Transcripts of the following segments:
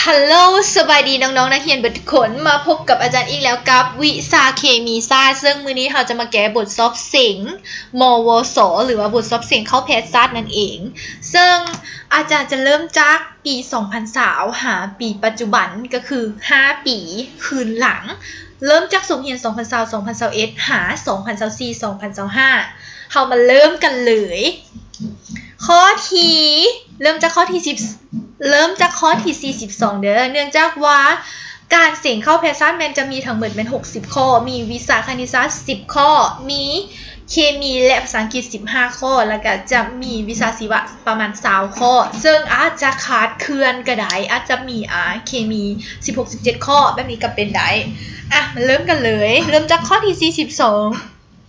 ຮັລໂຫຼ ສະບາຍດີນ້ອງໆນັກຮຽນເບິດທຸກຄົນ, ມາພົບກັບອາຈານອີກແລ້ວກັບວິຊາເຄມີສາດ, ເຊິ່ງມື້ນີ້ເຮົາຈະມາແກ້ບົດສອບເສັງ ມວສ ຫຼືວ່າບົດສອບເສັງເຂົ້າແພດສາດນັ້ນເອງ. ເຊິ່ງອາຈານຈະເລີ່ມຈາກປີສອງພັນຊາວ ຫາປີປັດຈຸບັນ, ກໍຄືຫ້າປີຄືນຫຼັງ, ເລີ່ມຈາກສົກຮຽນສອງພັນຊາວ ສອງພັນຊາວເອັດ ຫາສອງພັນຊາວສີ່ ສອງພັນຊາວຫ້າ. ເຮົາມາເລີ່ມກັນເລີຍ. ຂໍ້ທີ່ ເລີ່ມຈາກຂໍ້ທີ່ສິບ ເລີ່ມຈາກຂໍ້ທີສີ່ສິບສອງເດີ້. ເນື່ອງຈາກວ່າການເສັງເຂົ້າແພດສາດແມ່ນຈະມີທັງໝົດແມ່ນຫົກສິບຂໍ້, ມີວິຊາຄະນິດສາດສິບຂໍ້, ມີເຄມີ ແລະ ພາສາອັງກິດສິບຫ້າຂໍ້, ແລ້ວກະຈະມີວິຊາຊີວະປະມານຊາວຂໍ້, ເຊິ່ງອາດຈະຄາດເຄື່ອນກໍໄດ້, ອາດຈະມີ ອາ ເຄມີສິບຫົກ ສິບເຈັດຂໍ້, ແບບນີ້ກໍເປັນໄດ້. ອະ ມາເລີ່ມກັນເລີຍ. ເລີ່ມຈາກຂໍ້ທີສີ່ສິບສອງ.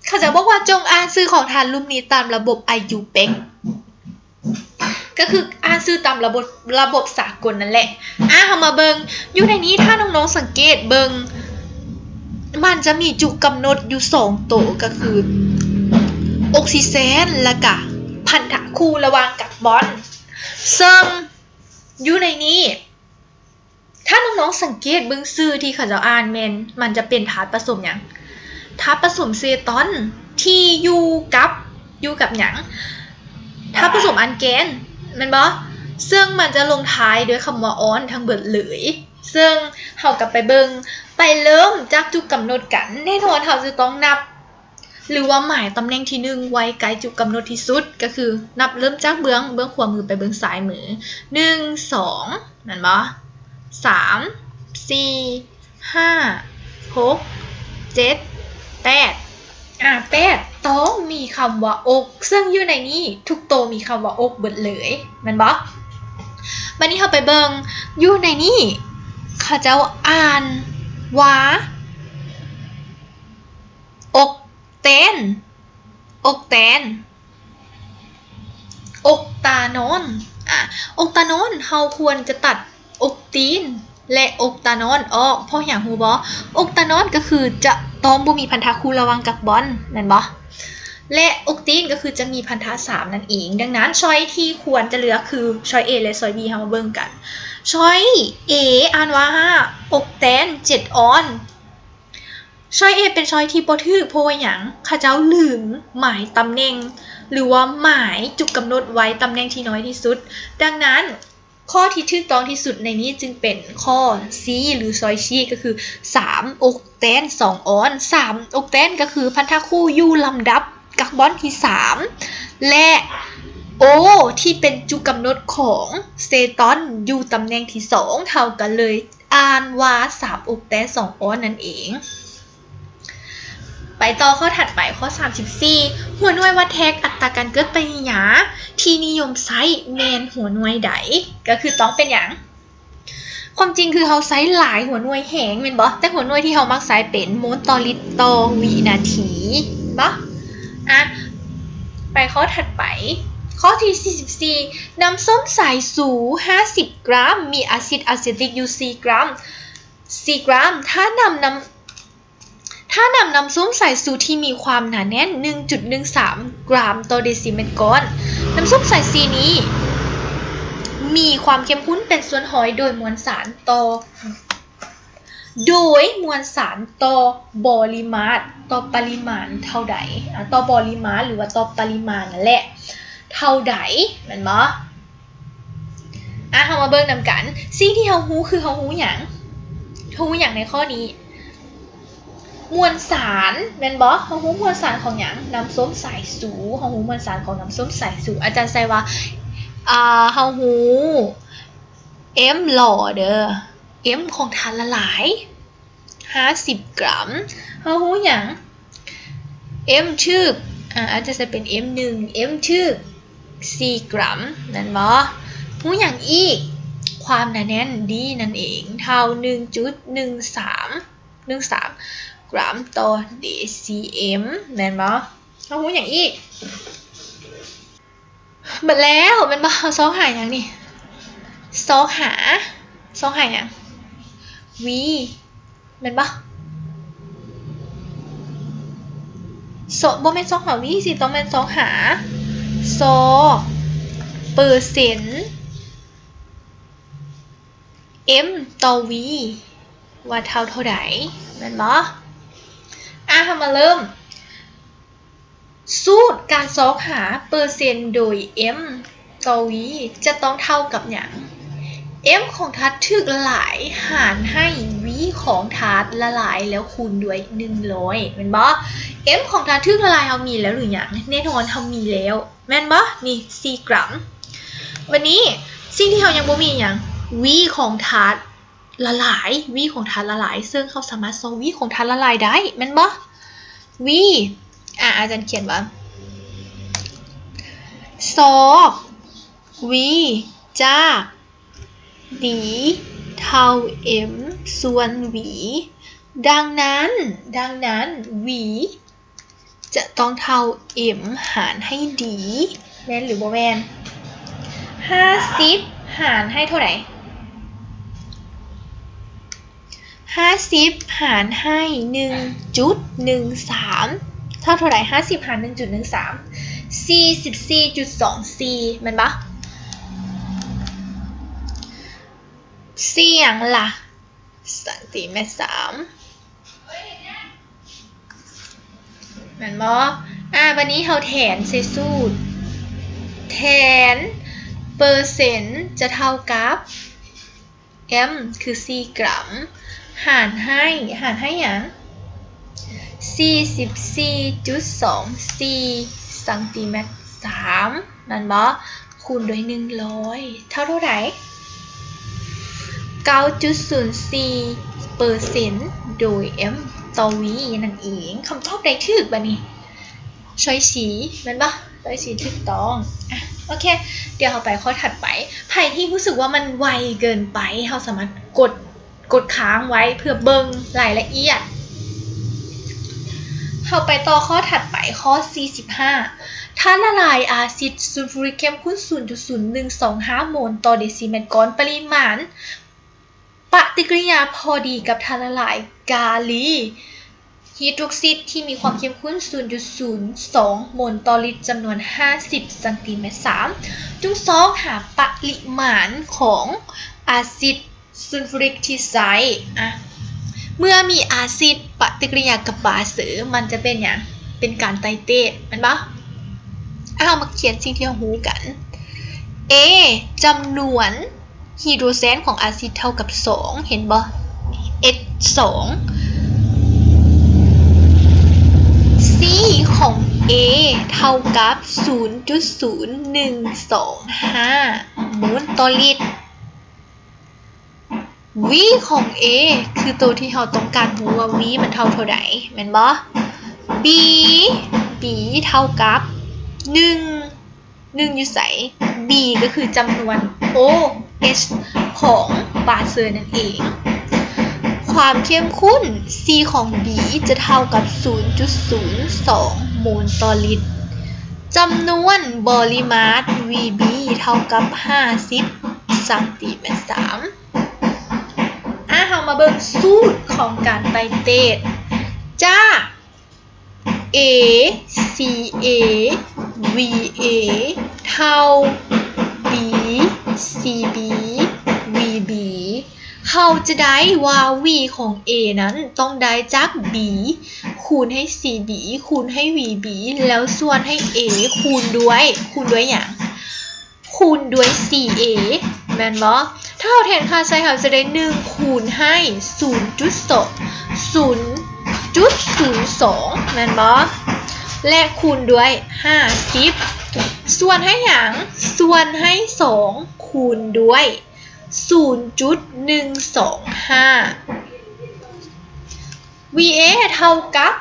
ເຂົາເຈົ້າບອກວ່າ ຈົ່ງອ່ານຊື່ຂອງທາດລຸ່ມນີ້ຕາມລະບົບ IUPAC ກໍຄືອ່ານຊື່ຕາມລະບົບ ລະບົບສາກົນນັ້ນແຫຼະ. ອາ ເຮົາມາເບິ່ງ ຢູ່ໃນນີ້ ຖ້ານ້ອງໆສັງເກດເບິ່ງ ມັນຈະມີຈຸກຳນົດຢູ່ສອງໂຕ ກໍຄືອົກຊີເຈນ ແລ້ວກະພັນທະຄູ່ລະຫວ່າງກາບອນ. ເຊິ່ງຢູ່ໃນນີ້ ຖ້ານ້ອງໆສັງເກດເບິ່ງຊື່ທີ່ເຂົາເຈົ້າອ່ານແມ່ນ ມັນຈະເປັນທາດປະສົມຫຍັງ? ທາດປະສົມເຊຕອນທີ່ຢູ່ກັບ ຢູ່ກັບຫຍັງ? ທາດປະສົມອານແກນ ແມ່ນບໍ່? ເຊິ່ງມັນຈະລົງທ້າຍດ້ວຍຄຳວ່າອອນທັງເບິດເລີຍ. ເຊິ່ງເຮົາກໍໄປເບິ່ງ ໄປເລີ່ມຈາກຈຸກຳນົດກັນ. ແນ່ນອນເຮົາຈະຕ້ອງນັບ ຫຼືວ່າໝາຍຕຳແໜ່ງທີໜຶ່ງໄວ້ໃກ້ຈຸກຳນົດທີ່ສຸດ ກໍຄືນັບເລີ່ມຈາກເບື້ອງ ເບື້ອງຂວາມືໄປເບື້ອງຊ້າຍມື ໜຶ່ງ ສອງ ແມ່ນບໍ່? ສາມ ສີ່ ຫ້າ ຫົກ ເຈັດ ແປດ ອາ ແປດ ຕ້ອງມີຄຳວ່າອົກ ເຊິ່ງຢູ່ໃນນີ້ທຸກໂຕມີຄຳວ່າອົກເບິດເລີຍ ແມ່ນບໍ່? ບາດນີ້ເຮົາໄປເບິ່ງ ຢູ່ໃນນີ້ເຂົາເຈົ້າອ່ານວ່າ ອົກແຕນ ອົກແຕນ ອົກຕານອນ ອາ ອົກຕານອນ ເຮົາຄວນຈະຕັດອົກຕີນ ແລະ ອົກຕານອນອອກ ເພາະຫຍັງຮູ້ບໍ່? ອົກຕານອນກໍຄືຈະຕ້ອງບໍ່ມີພັນທະຄູ່ລະຫວ່າງກາບອນ ແມ່ນບໍ່? ແລະ ອົກຕີນກໍຄືຈະມີພັນທະສາມນັ້ນເອງ. ດັ່ງນັ້ນ ຊ້ອຍທີ່ຄວນຈະເລືອກຄືຊ້ອຍ A ແລະ ຊ້ອຍ B. ເຮົາມາເບິ່ງກັນ ຊ້ອຍ A ອ່ານວ່າ ອົກແຕນ ເຈັດອອນ. ຊ້ອຍ A ເປັນຊ້ອຍທີ່ບໍ່ຖືກ ເພາະວ່າຫຍັງ? ເຂົາເຈົ້າລືມໝາຍຕຳແໜ່ງ ຫຼືວ່າໝາຍຈຸກກຳນົດໄວ້ຕຳແໜ່ງທີ່ນ້ອຍທີ່ສຸດ. ດັ່ງນັ້ນ ຂໍ້ທີ່ຖືກຕ້ອງທີ່ສຸດໃນນີ້ຈຶ່ງເປັນຂໍ້ C ຫຼື ຊ້ອຍ C ກໍຄື ສາມ ອົກແຕນ ສອງອອນ. ສາມ ອົກແຕນ ກໍຄືພັນທະຄູ່ຢູ່ລຳດັບກາບອນທີສາມ ແລະ O ທີ່ເປັນຈຸກຳນົດຂອງເຊຕອນຢູ່ຕຳແໜ່ງທີສອງ. ເຮົາກໍເລີຍ ອ່ານວ່າສາມອົກແຕນສອງອອນນັ້ນເອງ. ໄປຕໍ່ຂໍ້ຖັດໄປ ຂໍ້ສາມສິບສີ່ ຫົວໜ່ວຍວັດແທກອັດຕາການເກີດປະລິນຍາທີ່ນິຍົມໃຊ້ແມ່ນຫົວໜ່ວຍໃດ? ກໍຄືຕ້ອງເປັນຫຍັງ? ຄວາມຈິງຄືເຮົາໃຊ້ຫຼາຍຫົວໜ່ວຍແຮງແມ່ນບໍ່? ແຕ່ຫົວໜ່ວຍທີ່ເຮົາມັກໃຊ້ເປັນໂມນຕໍ່ລິດຕໍ່ວິນາທີເນາະ. ອະ ໄປຂໍ້ຖັດໄປ ຂໍ້ທີສີ່ສິບສີ່ ນ້ຳສົ້ມສາຍຊູຫ້າສິບກຣາມ ມີອາຊິດອາເຊຕິກຢູ່ສີ່ກຣາມ ສີ່ກຣາມ ຖ້ານ້ຳ ນ້ຳ ຖ້ານ້ຳ ນ້ຳສົ້ມສາຍຊູທີ່ມີຄວາມໜາແໜ້ນໜຶ່ງຈຸດໜຶ່ງສາມກຣາມຕໍ່ເດຊິເມັດກ້ອນ, ນ້ຳສົ້ມສາຍສີນີ້ມີຄວາມເຂັ້ມຂຸ້ນເປັນສ່ວນຮ້ອຍໂດຍມວນສານຕໍ່ ໂດຍມວນສານຕໍ່ບໍລິມາດ ຕໍ່ປະລິມານເທົ່າໃດ? ອາ ຕໍ່ບໍລິມາດ ຫຼືວ່າຕໍ່ປະລິມານນັ້ນແຫຼະ ເທົ່າໃດ ແມ່ນບໍ່? ອາ ເຮົາມາເບິ່ງນຳກັນ. ສິ່ງທີ່ເຮົາຮູ້ຄືເຮົາຮູ້ຫຍັງ? ເຮົາຮູ້ຫຍັງໃນຂໍ້ນີ້? ມວນສານ ແມ່ນບໍ່? ເຮົາຮູ້ມວນສານຂອງຫຍັງ? ນ້ຳສົ້ມສາຍຊູ. ເຮົາຮູ້ມວນສານຂອງນ້ຳສົ້ມສາຍຊູ. ອາຈານໃສ່ວ່າ ອາ ເຮົາຮູ້ M ຫຼໍ່ເດີ້ M ຂອງທາດລະລາຍ ຫ້າສິບກຣາມ. ເຮົາຮູ້ຫຍັງ? M ຖືກ ອາ ອາດຈະໃສ່ເປັນ M ໜຶ່ງ M ຖືກ ສີ່ກຣາມ ແມ່ນບໍ່? ຮູ້ຫຍັງອີກ? ຄວາມໜາແໜ້ນ D ນັ້ນເອງ ເທົ່າໜຶ່ງຈຸດໜຶ່ງສາມ ໜຶ່ງສາມກຣາມຕໍ່ເດຊີເອັມ ແມ່ນບໍ່? ເຮົາຮູ້ຫຍັງອີກ? ໝົດແລ້ວແມ່ນບໍ່? ເຮົາຊອກຫາຫຍັງນີ້? ຊອກຫາ ຊອກຫາຫຍັງ? V ແມ່ນບໍ່? ຊອກ ບໍ່ແມ່ນຊອກຫາ V ຊິຕ້ອງແມ່ນຊອກຫາ ຊອກເປີເຊັນ M ຕໍ່ V ວ່າເທົ່າເທົ່າໃດ ແມ່ນບໍ່? ອາ ເຮົາມາເລີ່ມ. ສູດການຊອກຫາເປີເຊັນໂດຍ M ຕໍ່ V ຈະຕ້ອງເທົ່າກັບຫຍັງ? M ຂອງທາດຖືກລະລາຍຫານໃຫ້ V ຂອງທາດລະລາຍແລ້ວຄູນດ້ວຍໜຶ່ງຮ້ອຍ ແມ່ນບໍ່? M ຂອງທາດຖືກລະລາຍເຮົາມີແລ້ວຫຼືຍັງ? ແນ່ນອນເຮົາມີແລ້ວ ແມ່ນບໍ່? ນີ້ ສີ່ກຣາມ. ບາດນີ້ສິ່ງທີ່ເຮົາຍັງບໍ່ມີຫຍັງ? V ຂອງທາດລະລາຍ V ຂອງທາດລະລາຍ ເຊິ່ງເຮົາສາມາດຊອກ V ຂອງທາດລະລາຍໄດ້ ແມ່ນບໍ່? V ອາ ອາຈານຂຽນວ່າ ຊອກ V ຈາກ D ເທົ່າ M ສ່ວນ V. ດັ່ງນັ້ນ, ດັ່ງນັ້ນ V ຈະຕ້ອງເທົ່າ M ຫານໃຫ້ D ແມ່ນຫຼືບໍ່ແມ່ນ? ຫ້າສິບຫານໃຫ້ເທົ່າໃດ? ຫ້າສິບຫານໃຫ້ໜຶ່ງຈຸດໜຶ່ງສາມ ເທົ່າເທົ່າໃດ? ຫ້າສິບຫານໜຶ່ງຈຸດໜຶ່ງສາມ ສີ່ສິບສີ່ຈຸດສອງສີ່ ແມ່ນບໍ່? ສ່ຽງລະ ຊັງຕີແມັດສາມ ແມ່ນບໍ່? ອາ ບາດນີ້ເຮົາແທນໃສ່ສູດ ແທນເປີເຊັນຈະເທົ່າກັບ M ຄື ສີ່ກຣາມ ຫານໃຫ້ ຫານໃຫ້ຫຍັງ? ສີ່ສິບສີ່ຈຸດສອງສີ່ ຊັງຕີແມັດສາມ ແມ່ນບໍ່? ຄູນດ້ວຍໜຶ່ງຮ້ອຍ ເທົ່າເທົ່າໃດ? ເກົ້າຈຸດສູນສີ່ເປີເຊັນໂດຍ M ຕໍ່ V ນັ້ນເອງ. ຄຳຕອບໃດຖືກບາດນີ້? ຊ້ອຍຊີ ແມ່ນບໍ່? ຊ້ອຍຊີຖືກຕ້ອງ. ອາ ໂອເຄ ດຽວເຮົາໄປຂໍ້ຖັດໄປ. ໃຜທີ່ຮູ້ສຶກວ່າມັນໄວເກີນໄປ ເຮົາສາມາດກົດ ກົດຄ້າງໄວ້ເພື່ອເບິ່ງລາຍລະອຽດ. ເຮົາໄປຕໍ່ຂໍ້ຖັດໄປ ຂໍ້ສີ່ສິບຫ້າ ທາດລະລາຍອາຊິດຊູນຟູຣິກເຂັ້ມຂຸ້ນສູນຈຸດສູນໜຶ່ງສອງຫ້າໂມນຕໍ່ເດຊີແມັດກ້ອນ ປະລິມານປະຕິກິລິຍາພໍດີກັບທາດລະລາຍກາລີຮີດຣອກຊິດທີ່ມີຄວາມເຂັ້ມຂຸ້ນສູນຈຸດສູນສອງໂມນຕໍ່ລິດ ຈຳນວນຫ້າສິບຊັງຕີແມັດສາມ. ຈົ່ງຊອກຫາປະລິມານຂອງອາຊິດ ຊູນຟູຣິກທີ່ໃຊ້. ອະ ເມື່ອມີອາຊິດປະຕິກິລິຍາກັບບາເຊີ ມັນຈະເປັນຫຍັງ? ເປັນການໄຕເຕດ ແມ່ນບໍ່? ເຮົາມາຂຽນສິ່ງທີ່ເຮົາຮູ້ກັນ. A ຈຳນວນຮີໂດຣເຊນຂອງອາຊິດເທົ່າກັບສອງ ເຫັນບໍ່? H ສອງ. C ຂອງ A ເທົ່າກັບສູນຈຸດສູນໜຶ່ງສອງຫ້າໂມນຕໍ່ລິດ. V ຂອງ A ຄືໂຕທີ່ເຮົາຕ້ອງການຮູ້ວ່າ V ມັນເທົ່າເທົ່າໃດ ແມ່ນບໍ່? B B ເທົ່າກັບໜຶ່ງ ໜຶ່ງຢູ່ໃສ? B ກໍຄືຈຳນວນ OH ຂອງບາເຊີນັ້ນເອງ. ຄວາມເຂັ້ມຂຸ້ນ C ຂອງ B ຈະເທົ່າກັບສູນຈຸດສູນສອງໂມນຕໍ່ລິດ. ຈຳນວນບໍລິມາດ VB ເທົ່າກັບຫ້າສິບຊັງຕີແມັດສາມ. ອາ ເຮົາມາເບິ່ງສູດຂອງການໄຕເຕດ ຈາກ ACA VA ເທົ່າ BCB VB ເຮົາຈະໄດ້ວ່າ V ຂອງ A ນັ້ນຕ້ອງໄດ້ຈາກ B ຄູນໃຫ້ CB ຄູນໃຫ້ VB ແລ້ວສ່ວນໃຫ້ A ຄູນດ້ວຍ ຄູນດ້ວຍຫຍັງ? ຄູນດ້ວຍ CA ແມ່ນບໍ່? ຖ້າເຮົາແທນຄ່າໃສ່ ເຮົາຈະໄດ້ໜຶ່ງຄູນໃຫ້ສູນຈຸດສອງ ສູນຈຸດສູນສອງ ແມ່ນບໍ່? ແລະ ຄູນດ້ວຍຫ້າສິບ ສ່ວນໃຫ້ຫຍັງ? ສ່ວນໃຫ້ສອງຄູນດ້ວຍສູນຈຸດໜຶ່ງສອງຫ້າ VA ເທົ່າກັບ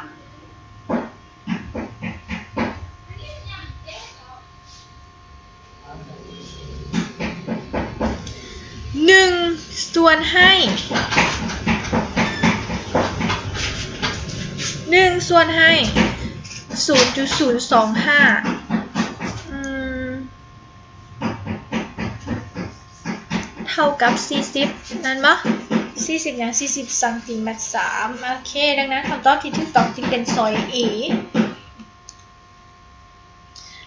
ໜຶ່ງສ່ວນໃຫ້ ໜຶ່ງສ່ວນໃຫ້ສູນຈຸດສູນສອງຫ້າ ອືມ ເທົ່າກັບສີ່ສິບ ແມ່ນບໍ່? ສີ່ສິບຫຍັງ? ສີ່ສິບຊັງຕີແມັດສາມ. ໂອເຄ ດັ່ງນັ້ນຄຳຕອບທີ່ຖືກຕ້ອງຈຶ່ງເປັນຊ້ອຍ A.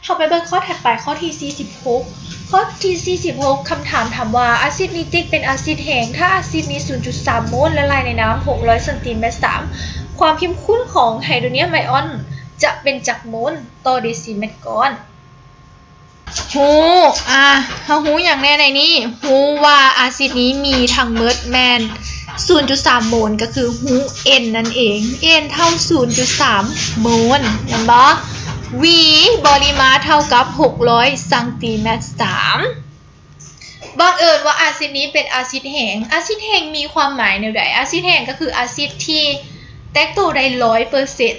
ເຮົາໄປເບິ່ງຂໍ້ຖັດໄປ ຂໍ້ທີສີ່ສິບຫົກ. ຂໍ້ທີສີ່ສິບຫົກ ຄຳຖາມຖາມວ່າ ອາຊິດນິຕິກເປັນອາຊິດແຮງ ຖ້າອາຊິດມີສູນຈຸດສາມໂມນ ລະລາຍໃນນ້ຳຫົກຮ້ອຍຊັງຕີແມັດສາມ ຄວາມເຂັ້ມຂຸ້ນຂອງໄຮໂດຣນຽມໄອອອນຈະເປັນຈັກໂມນຕໍ່ເດຊິແມັດກ້ອນ? ຮູ້ ອາ ເຮົາຮູ້ຫຍັງແດ່ໃນນີ້? ຮູ້ວ່າອາຊິດນີ້ມີທັງໝົດແມ່ນສູນຈຸດສາມໂມນ ກໍຄືຮູ້ N ນັ້ນເອງ N ເທົ່າສູນຈຸດສາມໂມນ ແມ່ນບໍ່? V ບໍລິມາດເທົ່າກັບຫົກຮ້ອຍຊັງຕີແມັດສາມ. ບັງເອີນວ່າອາຊິດນີ້ເປັນອາຊິດແຮງ. ອາຊິດແຮງມີຄວາມໝາຍແນວໃດ? ອາຊິດແຮງກໍຄືອາຊິດທີ່ແຕກໂຕໄດ້ຮ້ອຍເປີເຊັນ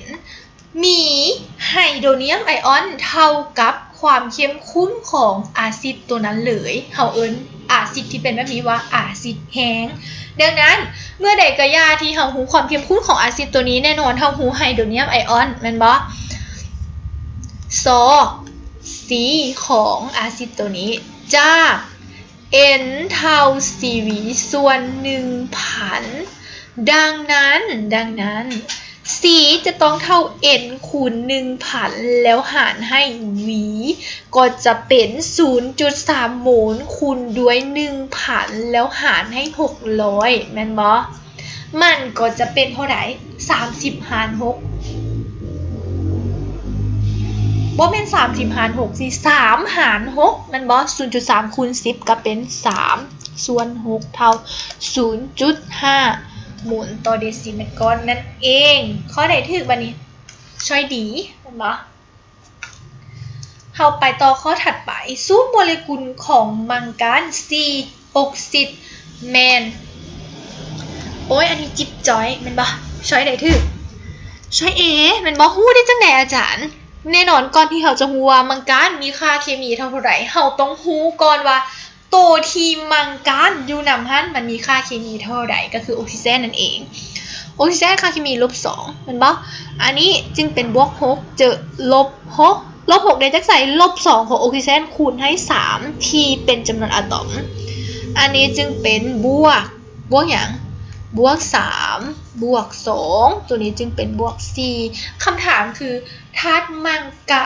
ມີໄຮໂດຣນຽມໄອອອນເທົ່າກັບຄວາມເຂັ້ມຂຸ້ນຂອງອາຊິດຕົວນັ້ນເລີຍ. ເຮົາເອີ້ນອາຊິດທີ່ເປັນແບບນີ້ວ່າອາຊິດແຮງ. ດັ່ງນັ້ນ ເມື່ອໃດກໍຢ່າທີ່ເຮົາຮູ້ຄວາມເຂັ້ມຂຸ້ນຂອງອາຊິດຕົວນີ້, ແນ່ນອນເຮົາຮູ້ໄຮໂດຣນຽມໄອອອນ ແມ່ນບໍ່? ຊໍ C ຂອງອາຊິດຕົວນີ້ ຈາກ N ເທົ່າ C V ສ່ວນໜຶ່ງພັນ. ດັ່ງນັ້ນ, ດັ່ງນັ້ນ C ຈະຕ້ອງເທົ່າ N ຄູນໜຶ່ງພັນ ແລ້ວຫານໃຫ້ V ກໍຈະເປັນສູນຈຸດສາມໂມນ ຄູນດ້ວຍໜຶ່ງພັນ ແລ້ວຫານໃຫ້ຫົກຮ້ອຍ ແມ່ນບໍ່? ມັນກໍຈະເປັນເທົ່າໃດ? ສາມສິບຫານຫົກ ບໍ່ແມ່ນສາມສິບຫານຫົກຊິ ສາມຫານຫົກ ແມ່ນບໍ່? ສູນຈຸດສາມຄູນສິບກໍເປັນສາມສ່ວນຫົກ ເທົ່າສູນຈຸດຫ້າໂມນຕໍ່ເດຊິແມັດກ້ອນນັ້ນເອງ. ຂໍ້ໃດຖືກບາດນີ້? ຊ້ອຍ D ແມ່ນບໍ່? ເຮົາໄປຕໍ່ຂໍ້ຖັດໄປ. ສູດໂມເລກຸນຂອງມັງການສີ່ອົກຊິດແມ່ນ ໂອ້ຍ ອັນນີ້ຈິບຈ້ອຍແມ່ນບໍ່? ຊ້ອຍໃດຖືກ? ຊ້ອຍ A ແມ່ນບໍ່? ຮູ້ໄດ້ຈັ່ງໃດອາຈານ? ແນ່ນອນ ກ່ອນທີ່ເຮົາຈະຮູ້ວ່າມັງການມີຄ່າເຄມີເທົ່າເທົ່າໃດ, ເຮົາຕ້ອງຮູ້ກ່ອນວ່າ ໂຕທີ່ມັງການຢູ່ນຳຫັ້ນ ມັນມີຄ່າເຄມີເທົ່າໃດ ກໍຄືອົກຊີເຈນນັ້ນເອງ. ອົກຊີເຈນຄ່າເຄມີລົບສອງ ແມ່ນບໍ່? ອັນນີ້ຈຶ່ງເປັນບວກຫົກ ເຈີລົບຫົກ ລົບຫົກໄດ້ຈາກໃສ? ລົບສອງຂອງອົກຊີເຈນຄູນໃຫ້ສາມ ທີ່ເປັນຈຳນວນອາຕອມ. ອັນນີ້ຈຶ່ງເປັນບວກ ບວກຫຍັງ? ບວກສາມ ບວກສອງ ໂຕນີ້ຈຶ່ງເປັນບວກສີ່. ຄຳຖາມຄື ທາດມັງກະ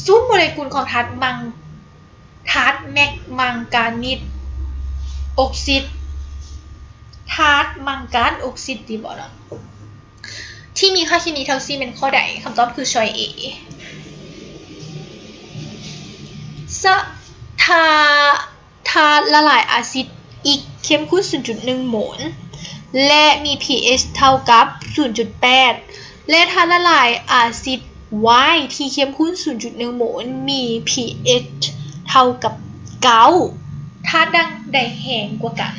ສູດໂມເລກຸນຂອງທາດມັງ ທາດແມັກມັງການີດອົກຊິດ ທາດມັງການອົກຊິດຕິບໍ່ເນາະ ທີ່ມີຄ່າເຄມີເທົ່າສີ່ແມ່ນຂໍ້ໃດ? ຄຳຕອບຄືຊ້ອຍ A. ສະ ທາ ທາດລະລາຍອາຊິດອິກເຂັ້ມຂຸ້ນສູນຈຸດໜຶ່ງໂມນ ແລະ ມີ pH ເທົ່າກັບສູນຈຸດແປດ ແລະ ທາດລະລາຍອາຊິດວາຍທີ່ເຂັ້ມຂຸ້ນສູນຈຸດໜຶ່ງໂມນ ມີ pH ເທົ່າກັບເກົ້າ. ທາດດ່າງໃດແຮງກວ່າກັນ?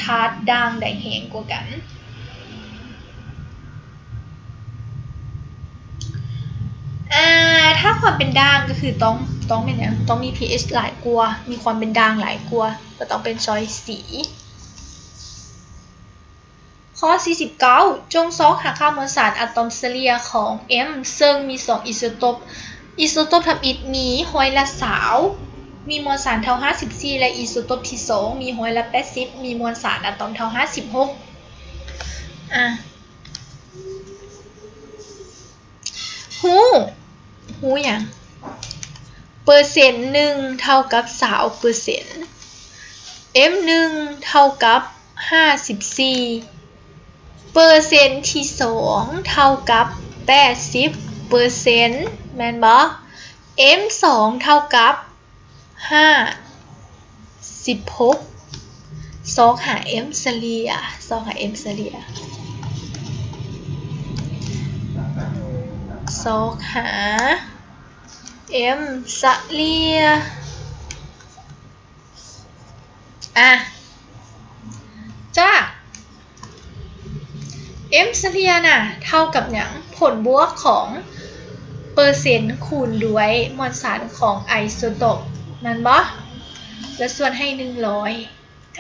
ທາດດ່າງໃດແຮງກວ່າກັນ? ອາ ຖ້າຄວາມເປັນດ່າງກໍຄືຕ້ອງ ຕ້ອງແມ່ນຫຍັງ? ຕ້ອງມີ pH ຫຼາຍກວ່າ ມີຄວາມເປັນດ່າງຫຼາຍກວ່າ ກໍຕ້ອງເປັນຊ້ອຍ C. ຂໍ້ສີ່ສິບເກົ້າ ຈົ່ງຊອກຫາຄ່າມວນສານອາຕອມສະເລ່ຍຂອງ M ເຊິ່ງມີສອງອີໂຊໂຕບ ອີໂຊໂຕບທຳອິດມີຮ້ອຍລະຊາວ ມີມວນສານເທົ່າຫ້າສິບສີ່ ແລະ ອີໂຊໂຕບທີສອງມີຮ້ອຍລະແປດສິບ ມີມວນສານອາຕອມເທົ່າຫ້າສິບຫົກ. ອາ ຮູ້ ຮູ້ຫຍັງ? ເປີເຊັນໜຶ່ງເທົ່າກັບຊາວເປີເຊັນ M ໜຶ່ງເທົ່າກັບຫ້າສິບສີ່ ເປີເຊັນທີສອງເທົ່າກັບແປດສິບເປີເຊັນ ແມ່ນບໍ່? M ສອງເທົ່າກັບ ຫ້າສິບຫົກ ຊອກຫາ M ສະເລ່ຍ ຊອກຫາ M ສະເລ່ຍ ຊອກຫາ M ສະເລ່ຍ ອາ ຈາກ M ສະເລ່ຍນະເທົ່າກັບຫຍັງ? ຜົນບວກຂອງເປີເຊັນຄູນດ້ວຍມວນສານຂອງໄອໂຊໂຕບ ແມ່ນບໍ່? ແລ້ວສ່ວນໃຫ້ໜຶ່ງຮ້ອຍ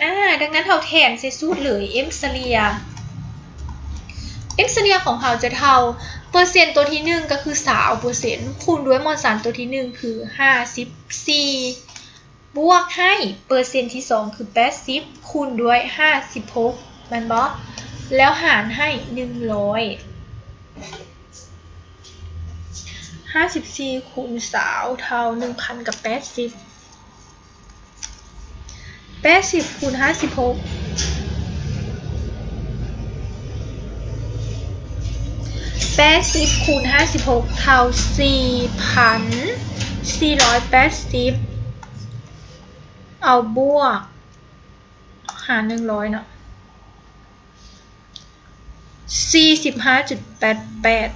ອາ ດັ່ງນັ້ນເຮົາແທນໃສ່ສູດເລີຍ M ສະເລ່ຍ M ສະເລ່ຍຂອງເຮົາຈະເທົ່າ ເປີເຊັນຕົວທີໜຶ່ງກໍຄືຊາວເປີເຊັນ ຄູນດ້ວຍມວນສານຕົວທີໜຶ່ງຄືຫ້າສິບສີ່ ບວກໃຫ້ເປີເຊັນທີສອງຄືແປດສິບ ຄູນດ້ວຍຫ້າສິບຫົກ ແມ່ນບໍ່? ແລ້ວຫານໃຫ້ໜຶ່ງຮ້ອຍ. ຫ້າສິບສີ່ຄູນຊາວເທົ່າໜຶ່ງພັນກັບແປດສິບ. ແປດສິບຄູນຫ້າສິບຫົກ ແປດສິບຄູນຫ້າສິບຫົກເທົ່າສີ່ພັນສີ່ຮ້ອຍແປດສິບ ເອົາບວກຫາໜຶ່ງຮ້ອຍເນາະ. ສີ່ສິບຫ້າຈຸດແປດແປດ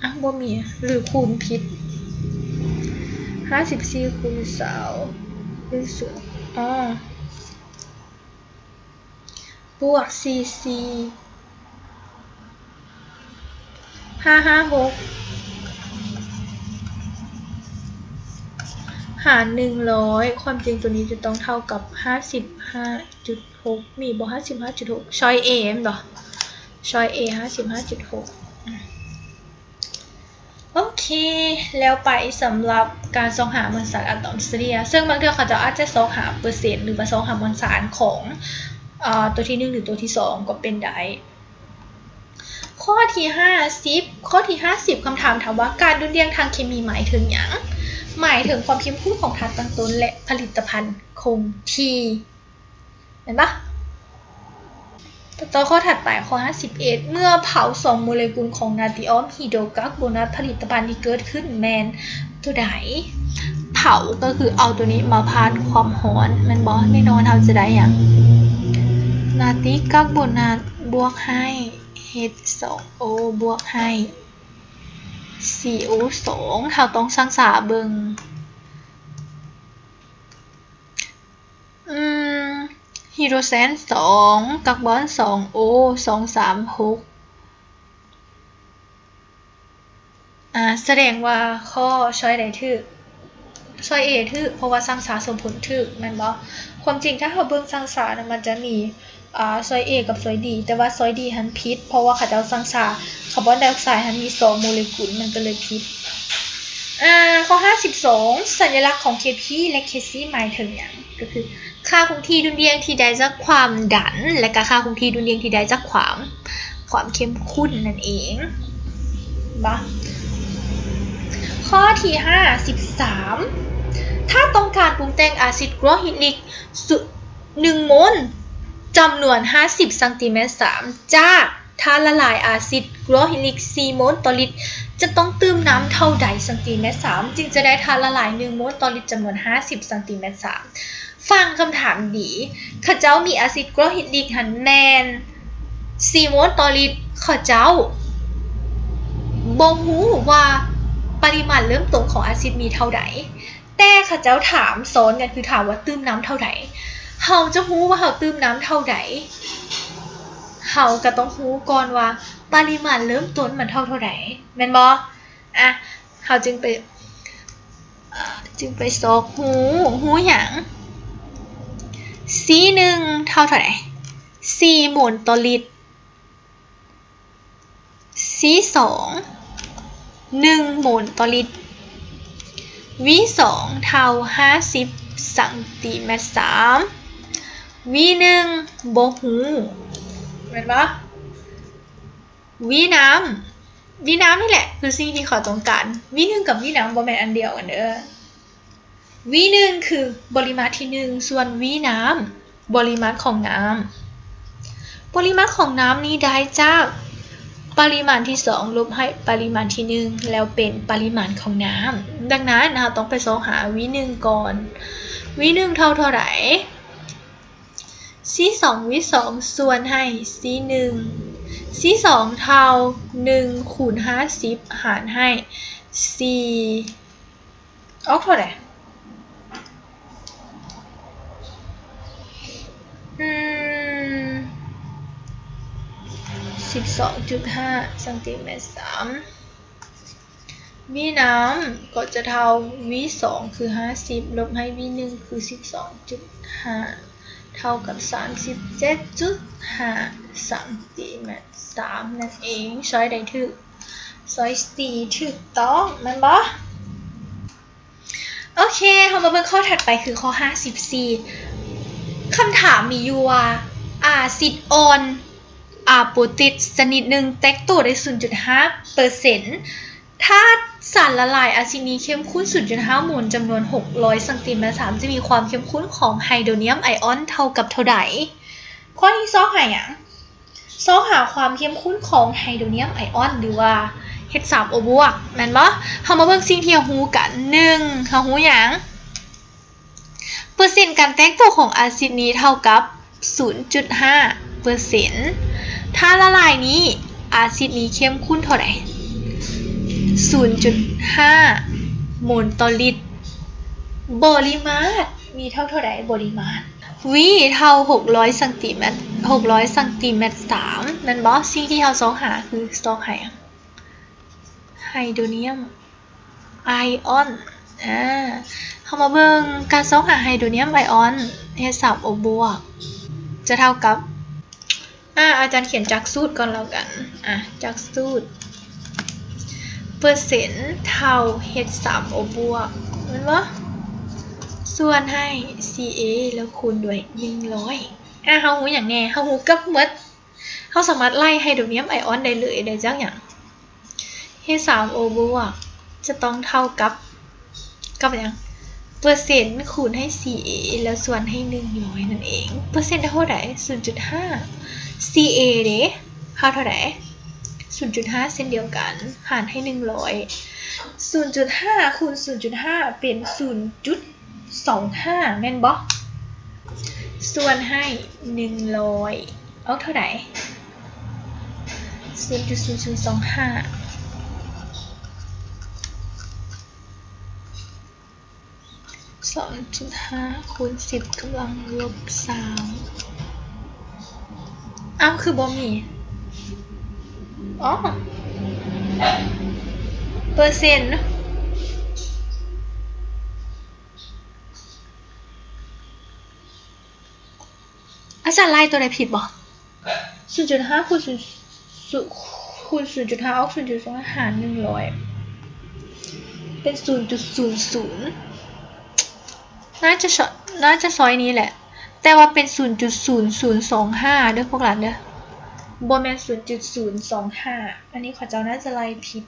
ອ່ະ ບໍ່ມີ ຫຼື ຄູນຜິດ ຫ້າສິບສີ່ຄູນຊາວ ຫຼື ສູນ ອໍ ບວກສີ່ສິບ ຫ້າຫ້າຫົກ ຫາໜຶ່ງຮ້ອຍ ຄວາມຈິງໂຕນີ້ຈະຕ້ອງເທົ່າກັບຫ້າສິບຫ້າຈຸດຫົກ ມີບໍ່ ຫ້າສິບຫ້າຈຸດຫົກ ຊ້ອຍ A ແມ່ນບໍ່? ຊ້ອຍ A ຫ້າສິບຫ້າຈຸດຫົກ ໂອເຄ ແລ້ວໄປສຳລັບການຊອກຫາມວນສານອາຕອມສະເລ່ຍ ເຊິ່ງບາງເທື່ອເຂົາເຈົ້າອາດຈະຊອກຫາເປີເຊັນ ຫຼືວ່າຊອກຫາມວນສານຂອງ ເອີ ໂຕທີໜຶ່ງ ຫຼື ໂຕທີສອງກໍເປັນໄດ້. ຂໍ້ທີຫ້າສິບ ຂໍ້ທີຫ້າສິບ ຄຳຖາມຖາມວ່າ ການດຸ່ນດ່ຽງທາງເຄມີໝາຍເຖິງຫຍັງ? ໝາຍເຖິງຄວາມເຂັ້ມຂຸ້ນຂອງທາດຕັ້ງຕົ້ນ ແລະ ຜະລິດຕະພັນຄົງທີ່ ແມ່ນປະ? ຕໍ່ຂໍ້ຖັດໄປ ຂໍ້ຫ້າສິບເອັດ ເມື່ອເຜົາສອງໂມເລກຸນຂອງນາຕີອອມຮີໂດຣກາໂບນາດ ຜະລິດຕະພັນທີ່ເກີດຂຶ້ນແມ່ນໂຕໃດ? ເຜົາກໍຄືເອົາໂຕນີ້ມາຜ່ານຄວາມຮ້ອນ ແມ່ນບໍ່? ແນ່ນອນເຮົາຈະໄດ້ຫຍັງ? ນາຕີກາໂບນາດບວກໃຫ້ H ສອງ O ບວກໃຫ້ C O ສອງ ເຮົາຕ້ອງຊັ່ງຊາເບິ່ງ ອືມ ຮີໂດຣເຊນສອງ ກາບອນສອງ O ສອງ ສາມ ຫົກ ອາ ສະແດງວ່າຂໍ້ຊ້ອຍໃດຖືກ? ຊ້ອຍ A ຖືກ ເພາະວ່າຊັ່ງຊາສົມຜົນຖືກ ແມ່ນບໍ່? ຄວາມຈິງຖ້າເຮົາເບິ່ງຊັ່ງຊານະ ມັນຈະມີ ອາ ຊ້ອຍ A ກັບຊ້ອຍ D ແຕ່ວ່າຊ້ອຍ D ຫັ້ນຜິດ ເພາະວ່າເຂົາເຈົ້າຊັ່ງຊາຄາບອນໄດອອກໄຊຫັ້ນມີສອງໂມເລກຸນ ມັນກໍເລີຍຜິດ. ອາ ຂໍ້ຫ້າສິບສອງ ສັນຍະລັກຂອງ Kp ແລະ Kc ໝາຍເຖິງຫຍັງ? ກໍຄືຄ່າຄົງທີ່ດຸ່ນດ່ຽງທີ່ໄດ້ຈາກຄວາມດັນ ແລະກະຄ່າຄົງທີ່ດຸ່ນດ່ຽງທີ່ໄດ້ຈາກຄວາມ ຄວາມເຂັ້ມຂຸ້ນນັ້ນເອງ. ບໍ່ ຂໍ້ທີຫ້າສິບສາມ ຖ້າຕ້ອງການປຸງແຕ່ງອາຊິດກລໍຮິກ ໜຶ່ງໂມນ ຈຳນວນຫ້າສິບຊັງຕີແມັດສາມ ຈາກທາດລະລາຍອາຊິດກລໍຮິກສີ່ໂມນຕໍ່ລິດ ຈະຕ້ອງຕື່ມນ້ຳເທົ່າໃດຊັງຕີແມັດສາມ ຈຶ່ງຈະໄດ້ທາດລະລາຍໜຶ່ງໂມນຕໍ່ລິດຈຳນວນຫ້າສິບຊັງຕີແມັດສາມ? ຟັງຄຳຖາມດີ, ເຂົາເຈົ້າມີອາຊິດກລໍຮິກຫັ້ນແມ່ນສີ່ໂມນຕໍ່ລິດ, ເຂົາເຈົ້າບໍ່ຮູ້ວ່າປະລິມານເລີ່ມຕົ້ນຂອງອາຊິດມີເທົ່າໃດ. ແຕ່ເຂົາເຈົ້າຖາມຊ້ອນກັນ ຄືຖາມວ່າຕື່ມນ້ຳເທົ່າໃດ? ເຮົາຈະຮູ້ວ່າເຮົາຕື່ມນ້ຳເທົ່າໃດ? ເຮົາກໍຕ້ອງຮູ້ກ່ອນວ່າປະລິມານເລີ່ມຕົ້ນມັນເທົ່າເທົ່າໃດ ແມ່ນບໍ່? ອະ ເຮົາຈຶ່ງໄປ ອາ ຈຶ່ງໄປຊອກຮູ້ ຮູ້ຫຍັງ? C ໜຶ່ງເທົ່າເທົ່າໃດ? ສີ່ໂມນຕໍ່ລິດ. C ສອງ ໜຶ່ງໂມນຕໍ່ລິດ. V ສອງເທົ່າຫ້າສິບຊັງຕີແມັດສາມ. V ໜຶ່ງບໍ່ຮູ້ ແມ່ນບໍ່? V ນ້ຳ V ນ້ຳນີ້ແຫຼະຄືສິ່ງທີ່ເຂົາຕ້ອງການ. V ໜຶ່ງກັບ V ນ້ຳບໍ່ແມ່ນອັນດຽວກັນເດີ້. V ໜຶ່ງຄືບໍລິມາດທີໜຶ່ງ ສ່ວນ V ນ້ຳ ບໍລິມາດຂອງນ້ຳ. ບໍລິມາດຂອງນ້ຳນີ້ໄດ້ຈາກປະລິມານທີສອງ ລົບໃຫ້ປະລິມານທີໜຶ່ງ ແລ້ວເປັນປະລິມານຂອງນ້ຳ. ດັ່ງນັ້ນ ເຮົາຕ້ອງໄປຊອກຫາ V ໜຶ່ງກ່ອນ. V ໜຶ່ງເທົ່າເທົ່າໃດ? C ສອງ V ສອງ ສ່ວນໃຫ້ C ໜຶ່ງ. C ສອງເທົ່າໜຶ່ງຄູນຫ້າສິບ ຫານໃຫ້ສີ່ ອອກເທົ່າໃດ? ອືມ ສິບສອງຈຸດຫ້າຊັງຕີແມັດສາມ. V ນ້ຳກໍຈະເທົ່າ V ສອງຄືຫ້າສິບ ລົບໃຫ້ V ໜຶ່ງຄືສິບສອງຈຸດຫ້າ ເທົ່າກັບສາມສິບເຈັດຈຸດຫ້າຊັງຕີແມັດສາມນັ້ນເອງ. ຊ້ອຍໃດຖືກ? ຊ້ອຍ C ຖືກຕ້ອງ ແມ່ນບໍ່? ໂອເຄ ເຮົາມາເບິ່ງຂໍ້ຖັດໄປ ຄືຂໍ້ຫ້າສິບສີ່. ຄຳຖາມມີຢູ່ວ່າ ອາຊິດອ່ອນອາໂປຕິດຊະນິດໜຶ່ງແຕກໂຕໄດ້ສູນຈຸດຫ້າເປີເຊັນ ຖ້າສານລະລາຍອາຊິດນີ້ເຂັ້ມຂຸ້ນສູນຈຸດຫ້າໂມນ ຈຳນວນຫົກຮ້ອຍຊັງຕີແມັດສາມ ຈະມີຄວາມເຂັ້ມຂຸ້ນຂອງໄຮໂດຣນຽມໄອອອນເທົ່າກັບເທົ່າໃດ? ຂໍ້ນີ້ຊອກຫາຫຍັງ? ຊອກຫາຄວາມເຂັ້ມຂຸ້ນຂອງໄຮໂດຣນຽມໄອອອນ ຫຼືວ່າ ເອັດສາມໂອບວກ ແມ່ນບໍ່? ເຮົາມາເບິ່ງສິ່ງທີ່ເຮົາຮູ້ກັນ. ໜຶ່ງ ເຮົາຮູ້ຫຍັງ? ເປີເຊັນການແຕກຕົວຂອງອາຊິດນີ້ເທົ່າກັບສູນຈຸດຫ້າເປີເຊັນ. ຖ້າລະລາຍນີ້ ອາຊິດນີ້ເຂັ້ມຂຸ້ນເທົ່າໃດ? ສູນຈຸດຫ້າໂມນຕໍ່ລິດ. ບໍລິມາດມີເທົ່າເທົ່າໃດ? ບໍລິມາດ V ເທົ່າຫົກຮ້ອຍຊັງຕີແມັດ ຫົກຮ້ອຍຊັງຕີແມັດສາມ ແມ່ນບໍ່? ສິ່ງທີ່ເຮົາຊອກຫາຄືຊອກຫາຫຍັງ? ໄຮໂດຣນຽມໄອອອນ. ອາ ເຮົາມາເບິ່ງການຊອກຫາໄຮໂດຣນຽມໄອອອນ ເອັດສາມໂອບວກ ຈະເທົ່າກັບ ອາ ອາຈານຂຽນຈາກສູດກ່ອນແລ້ວກັນ. ອາ ຈາກສູດ ເປີເຊັນເທົ່າເອັດສາມໂອບວກ ແມ່ນບໍ່? ສ່ວນໃຫ້ Ca ແລ້ວຄູນດ້ວຍໜຶ່ງຮ້ອຍ. ອາ ເຮົາຮູ້ຫຍັງແດ່? ເຮົາຮູ້ເກືອບໝົດ. ເຮົາສາມາດໄລ່ໄຮໂດຣນຽມໄອອອນໄດ້ເລີຍ ໄດ້ຈາກຫຍັງ? ເອັດສາມໂອບວກ ຈະຕ້ອງເທົ່າກັບ ກັບຫຍັງ? ເປີເຊັນຄູນໃຫ້ Ca ແລ້ວສ່ວນໃຫ້ໜຶ່ງຮ້ອຍນັ້ນເອງ. ເປີເຊັນເທົ່າໃດ? ສູນຈຸດຫ້າ. Ca ເດ ເທົ່າເທົ່າໃດ? ສູນຈຸດຫ້າເຊັ່ນດຽວກັນ ຫານໃຫ້ໜຶ່ງຮ້ອຍ. ສູນຈຸດຫ້າຄູນສູນຈຸດຫ້າເປັນສູນຈຸດ ສອງຫ້າ ແມ່ນບໍ່? ສ່ວນໃຫ້ໜຶ່ງຮ້ອຍ ອອກເທົ່າໃດ? ສູນຈຸດສູນສູນສອງຫ້າ ສອງຈຸດຫ້າຄູນສິບກຳລັງລົບສາມ. ອ້າວ ຄືບໍ່ມີ? ອໍ ເປີເຊັນ. ອາຈານໄລ່ຕົວໃດຜິດບໍ່? ສູນຈຸດຫ້າຄູນສູນ ຄູນສູນຈຸດຫ້າອອກສູນຈຸດສອງ ຫານໜຶ່ງຮ້ອຍ ເປັນສູນຈຸດສູນສູນ. ໜ້າຈະຊ- ໜ້າຈະຊອຍນີ້ແຫຼະ ແຕ່ວ່າເປັນສູນຈຸດສູນສູນສອງຫ້າເດີພວກຫຼານເດີ ບໍ່ແມ່ນສູນຈຸດສູນສອງຫ້າ. ອັນນີ້ເຂົາເຈົ້າໜ້າຈະໄລ່ຜິດ.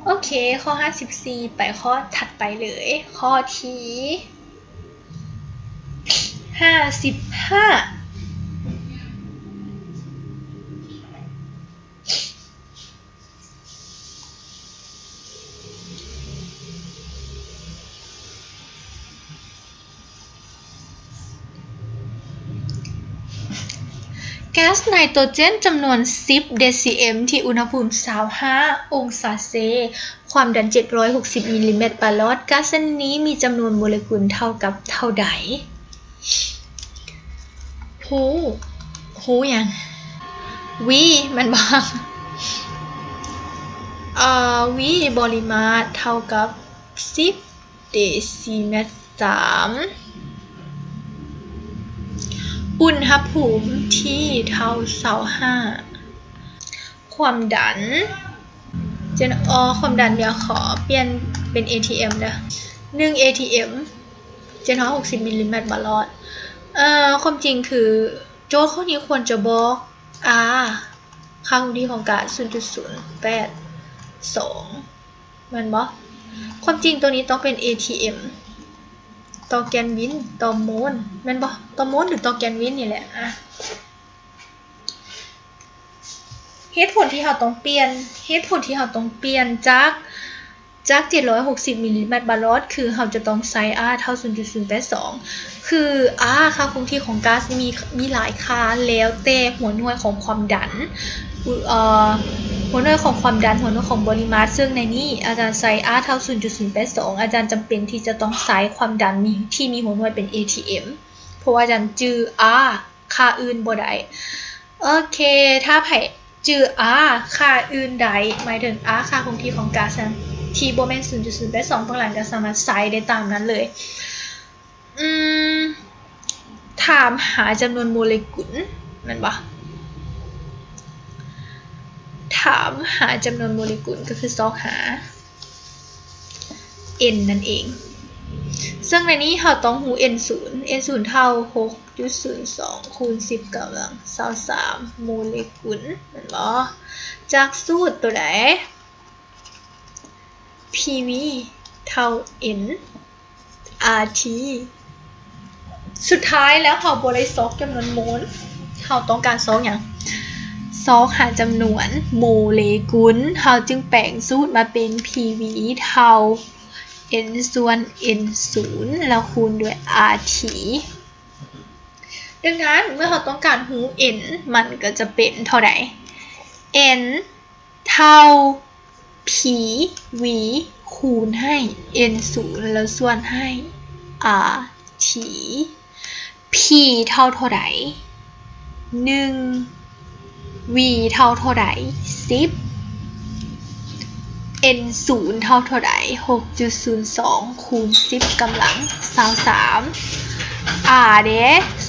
ໂອເຄ ຂໍ້ຫ້າສິບສີ່ ໄປຂໍ້ຖັດໄປເລີຍ ຂໍ້ທີຫ້າສິບຫ້າ. ແກັສໄນໂຕຣເຈນຈຳນວນສິບເດຊີເອັມ ທີ່ອຸນຫະພູມຊາວຫ້າອົງສາເຊ, ຄວາມດັນເຈັດຮ້ອຍຫົກສິບມິລລີແມັດປາລອດ. ແກັສເຊັ່ນນີ້ມີຈຳນວນໂມເລກຸນເທົ່າກັບເທົ່າໃດ? ຮູ້ ຮູ້ຫຍັງ? V ແມ່ນບໍ່? ເອີ V ບໍລິມາດເທົ່າກັບສິບ ເດຊີແມັດສາມ ອຸນຫະພູມທີ່ເທົ່າຊາວຫ້າ ຄວາມດັນ ເຈັດ ອໍ ຄວາມດັນ ດຽວຂໍປ່ຽນເປັນເອທີເອັມເດີ ໜຶ່ງເອທີເອັມ ເຈັດຮ້ອຍຫົກສິບມິລລີແມັດບາລອດ. ເອີ ຄວາມຈິງຄືໂຈດຂໍ້ນີ້ຄວນຈະບອກ R ຄ່າຄົງທີ່ຂອງກາດ ສູນຈຸດສູນແປດສອງ ແມ່ນບໍ່? ຄວາມຈິງໂຕນີ້ຕ້ອງເປັນເອທີເອັມ ຕໍ່ແກນວິນ ຕໍ່ໂມນ ແມ່ນບໍ່? ຕໍ່ໂມນ ຫຼື ຕໍ່ແກນວິນນີ້ແຫຼະ. ອະ ເຫດຜົນທີ່ເຮົາຕ້ອງປ່ຽນ ເຫດຜົນທີ່ເຮົາຕ້ອງປ່ຽນຈາກ ຈາກເຈັດຮ້ອຍຫົກສິບມິລລີແມັດບາລອດ ຄືເຮົາຈະຕ້ອງໃຊ້ R ເທົ່າສູນຈຸດສູນແປດສອງ ຄື R ຄ່າຄົງທີ່ຂອງກາດມີ ມີຫຼາຍຄ່າ ແລ້ວແຕ່ຫົວໜ່ວຍຂອງຄວາມດັນ ເອີ ຫົວໜ່ວຍຂອງຄວາມດັນ ຫົວໜ່ວຍຂອງບໍລິມາດ. ເຊິ່ງໃນນີ້ອາຈານໃຊ້ R ເທົ່າສູນຈຸດສູນແປດສອງ ອາຈານຈຳເປັນທີ່ຈະຕ້ອງໃຊ້ຄວາມດັນມີ ທີ່ມີຫົວໜ່ວຍເປັນເອທີເອັມ ເພາະວ່າອາຈານຈື່ R ຄ່າອື່ນບໍ່ໄດ້. ໂອເຄ ຖ້າໃຜຈື່ R ຄ່າອື່ນໄດ້ ໝາຍເຖິງ R ຄ່າຄົງທີ່ຂອງກາດ ທີ່ບໍ່ແມ່ນສູນຈຸດສູນແປດສອງ ພວກຫຼານກໍສາມາດໃຊ້ໄດ້ຕາມນັ້ນເລີຍ. ອືມ ຖາມຫາຈຳນວນໂມເລກຸນ ແມ່ນບໍ່? ຖາມຫາຈຳນວນໂມເລກຸນ ກໍຄືຊອກຫາ N ນັ້ນເອງ. ເຊິ່ງໃນນີ້ເຮົາຕ້ອງຮູ້ N ສູນ N ສູນເທົ່າຫົກ ຈຸດສູນສອງ ຄູນສິບກຳລັງຊາວສາມໂມເລກຸນ ແມ່ນບໍ່? ຈາກສູດໂຕໃດ? ພີວີ ເທົ່າ ເອັນ ອາ ທີ ສຸດທ້າຍແລ້ວເຮົາບໍ່ໄດ້ຊອກຈຳນວນໂມນ, ເຮົາຕ້ອງການຊອກຫຍັງ? ຊອກຫາຈຳນວນໂມເລກຸນ, ເຮົາຈຶ່ງແປງສູດມາເປັນ ພີວີ ເທົ່າ ເອັນ ສ່ວນ ເອັນ ສູນ ແລ້ວຄູນດ້ວຍ ອາ ທີ ດັ່ງນັ້ນເມື່ອເຮົາຕ້ອງການຮູ້ ເອັນ ມັນກໍຈະເປັນເທົ່າໃດ? ເອັນ ເທົ່າ ພີວີ ຄູນໃຫ້ ເອັນ ສູນ ແລ້ວສ່ວນໃຫ້ ອາ ທີ ພີເທົ່າເທົ່າໃດ? ໜຶ່ງ ວີເທົ່າເທົ່າໃດ? ສິບ ເອັນ ສູນເທົ່າເທົ່າໃດ? ຫົກຈຸດສູນສອງ ຄູນສິບກຳລັງຊາວສາມ ອາ ເດ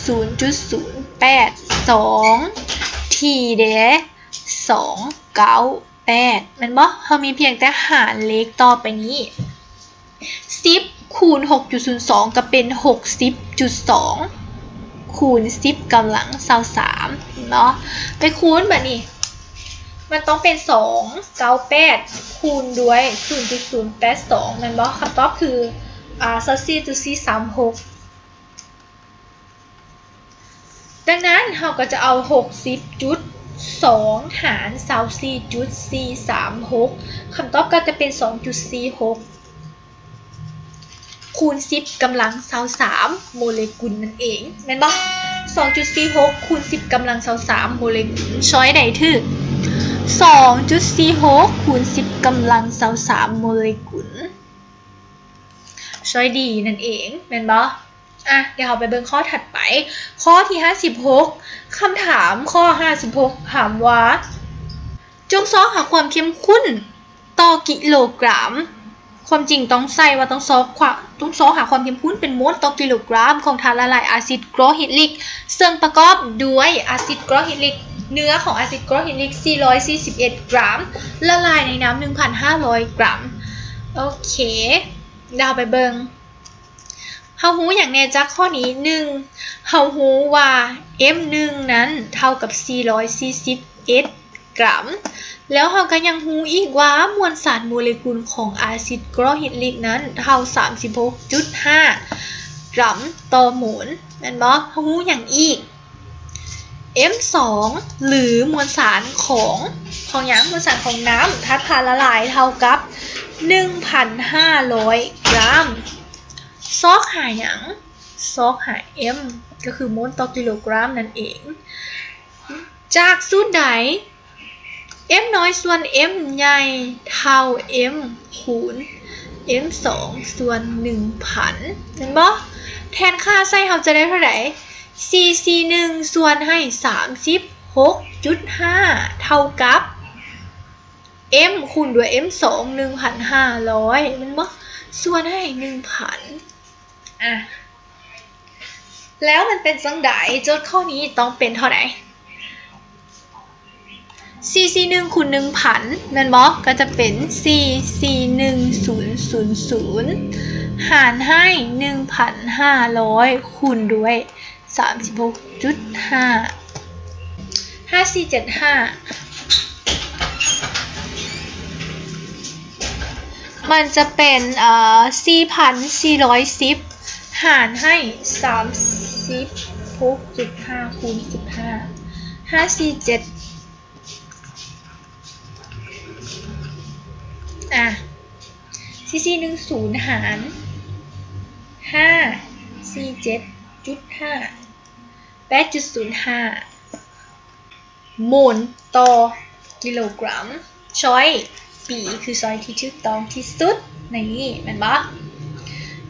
ສູນຈຸດສູນແປດສອງ ທີ ເດ ສອງເກົ້າແປດ ແມ່ນບໍ່? ເຮົາມີພຽງແຕ່ຫານເລກຕໍ່ໄປນີ້ ສິບ ຄູນ ຫົກຈຸດສູນສອງ ກໍເປັນ ຫົກສິບຈຸດສອງ ຄູນ ສິບກຳລັງຊາວສາມ ເນາະ ໄປຄູນບາດນີ້ ມັນຕ້ອງເປັນ ສອງເກົ້າແປດ ຄູນດ້ວຍ ສູນຈຸດສູນແປດສອງ ແມ່ນບໍ່? ຄຳຕອບຄື ອາ ຊາວສີ່ຈຸດສີ່ສາມຫົກ ດັ່ງນັ້ນເຮົາກໍຈະເອົາ ຫົກສິບຈຸດສອງ ຫານ ຊາວສີ່ຈຸດສີ່ສາມຫົກ ຄຳຕອບກໍຈະເປັນ ສອງຈຸດສີ່ຫົກ ຄູນ ສິບກຳລັງຊາວສາມໂມເລກຸນນັ້ນເອງ ແມ່ນບໍ່? ສອງຈຸດສີ່ຫົກ ຄູນ ສິບກຳລັງຊາວສາມໂມເລກຸນ ຊ້ອຍໃດຖືກ? ສອງຈຸດສີ່ຫົກ ຄູນ ສິບກຳລັງຊາວສາມໂມເລກຸນ ຊ້ອຍດີນັ້ນເອງ ແມ່ນບໍ່? ອ່ະ ດຽວເຮົາໄປເບິ່ງຂໍ້ຖັດໄປ ຂໍ້ທີຫ້າສິບຫົກ ຄຳຖາມຂໍ້ຫ້າສິບຫົກ ຖາມວ່າ ຈົ່ງຊອກຫາຄວາມເຂັ້ມຂຸ້ນຕໍ່ກິໂລກຣາມ ຄວາມຈິງຕ້ອງໃສ່ວ່າຕ້ອງຊອກຄວາມ ຕ້ອງຊອກຫາຄວາມເຂັ້ມຂຸ້ນເປັນໂມນຕໍ່ກິໂລກຣາມຂອງທາດລະລາຍອາຊິດກລໍຮິກລິກ ເຊິ່ງປະກອບດ້ວຍອາຊິດກລໍຣິກລິກ ເນື້ອຂອງອາຊິດກລໍຣິກລິກ ສີ່ຮ້ອຍສີ່ສິບເອັດກຣາມ ລະລາຍໃນນ້ຳ ໜຶ່ງພັນຫ້າຮ້ອຍກຣາມ. ໂອເຄ ດຽວເຮົາໄປເບິ່ງ ເຮົາຮູ້ຫຍັງແດ່ຈາກຂໍ້ນີ້? ໜຶ່ງ ເຮົາຮູ້ວ່າ ເອັມໜຶ່ງນັ້ນເທົ່າກັບ ສີ່ຮ້ອຍສີ່ສິບເອັດກຣາມ ແລ້ວເຮົາກໍຍັງຮູ້ອີກວ່າ ມວນສານໂມເລກຸນຂອງອາຊິດກລໍຣິກລິກນັ້ນເທົ່າ ສາມສິບຫົກຈຸດຫ້າກຣາມຕໍ່ໂມນ ແມ່ນບໍ່? ເຮົາຮູ້ຫຍັງອີກ? ເອັມສອງ ຫຼື ມວນສານຂອງ ຂອງຫຍັງ? ມວນສານຂອງນ້ຳ ທາດພາລະລາຍເທົ່າກັບ ໜຶ່ງພັນຫ້າຮ້ອຍກຣາມ. ຊອກຫາຫຍັງ? ຊອກຫາເອັມ ກໍຄືໂມນຕໍ່ກິໂລກຣາມນັ້ນເອງ. ຈາກສູດໃດ ເອັມນ້ອຍສ່ວນເອັມໃຫຍ່ເທົ່າເອັມຄູນເອັມສອງສ່ວນໜຶ່ງພັນ ແມ່ນບໍ່? ແທນຄ່າໃສ່ເຮົາຈະໄດ້ເທົ່າໃດ? ສີ່ສີ່ໜຶ່ງສ່ວນໃຫ້ສາມສິບຫົກຈຸດຫ້າ ເທົ່າກັບ ເອັມຄູນດ້ວຍເອັມສອງ ໜຶ່ງພັນຫ້າຮ້ອຍ ແມ່ນບໍ່? ສ່ວນໃຫ້ໜຶ່ງພັນ ອ່ະ ແລ້ວມັນເປັນຈັ່ງໃດ? ໂຈດຂໍ້ນີ້ຕ້ອງເປັນເທົ່າໃດ? ສີ່ສີ່ໜຶ່ງຄູນໜຶ່ງພັນ ແມ່ນບໍ່? ກໍຈະເປັນ ສີ່ສີ່ໜຶ່ງສູນສູນສູນ ຫານໃຫ້ໜຶ່ງພັນຫ້າຮ້ອຍ ຄູນດ້ວຍ ສາມສິບຫົກຈຸດຫ້າ ຫ້າສີ່ເຈັດຫ້າ ມັນຈະເປັນ ເອີ ສີ່ພັນສີ່ຮ້ອຍສິບ ຫານໃຫ້ສາມສິບຫົກຈຸດຫ້າ ຄູນສິບຫ້າ ຫ້າສີ່ເຈັດ ອ່ະ ສີ່ສີ່ໜຶ່ງສູນຫານຫ້າສີ່ເຈັດຈຸດຫ້າ ແປດຈຸດສູນຫ້າໂມນຕໍ່ກິໂລກຣາມ. ຊ້ອຍ B ຄືຊ້ອຍທີ່ຖືກຕ້ອງທີ່ສຸດໃນນີ້ ແມ່ນບໍ່?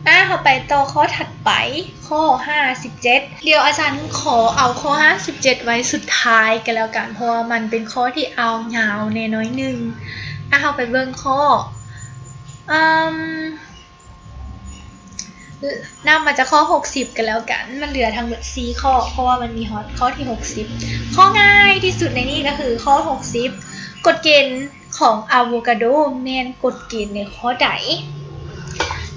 ອ່າ ເຮົາໄປຕໍ່ຂໍ້ຖັດໄປ ຂໍ້ຫ້າສິບເຈັດ ດຽວອາຈານຂໍເອົາຂໍ້ຫ້າສິບເຈັດໄວ້ສຸດທ້າຍກໍແລ້ວກັນ ເພາະວ່າມັນເປັນຂໍ້ທີ່ອາວຍາວແດ່ໜ້ອຍໜຶ່ງ. ອ່າ ເຮົາໄປເບິ່ງຂໍ້ ອືມ ນັບມາຈາກຂໍ້ຫົກສິບກໍແລ້ວກັນ ມັນເຫຼືອທັງໝົດສີ່ຂໍ້ ເພາະວ່າມັນມີຮອດຂໍ້ທີຫົກສິບ. ຂໍ້ງ່າຍທີ່ສຸດໃນນີ້ກໍຄືຂໍ້ຫົກສິບ ກົດເກນຂອງອາໂວກາໂດແມ່ນກົດເກນໃນຂໍ້ໃດ?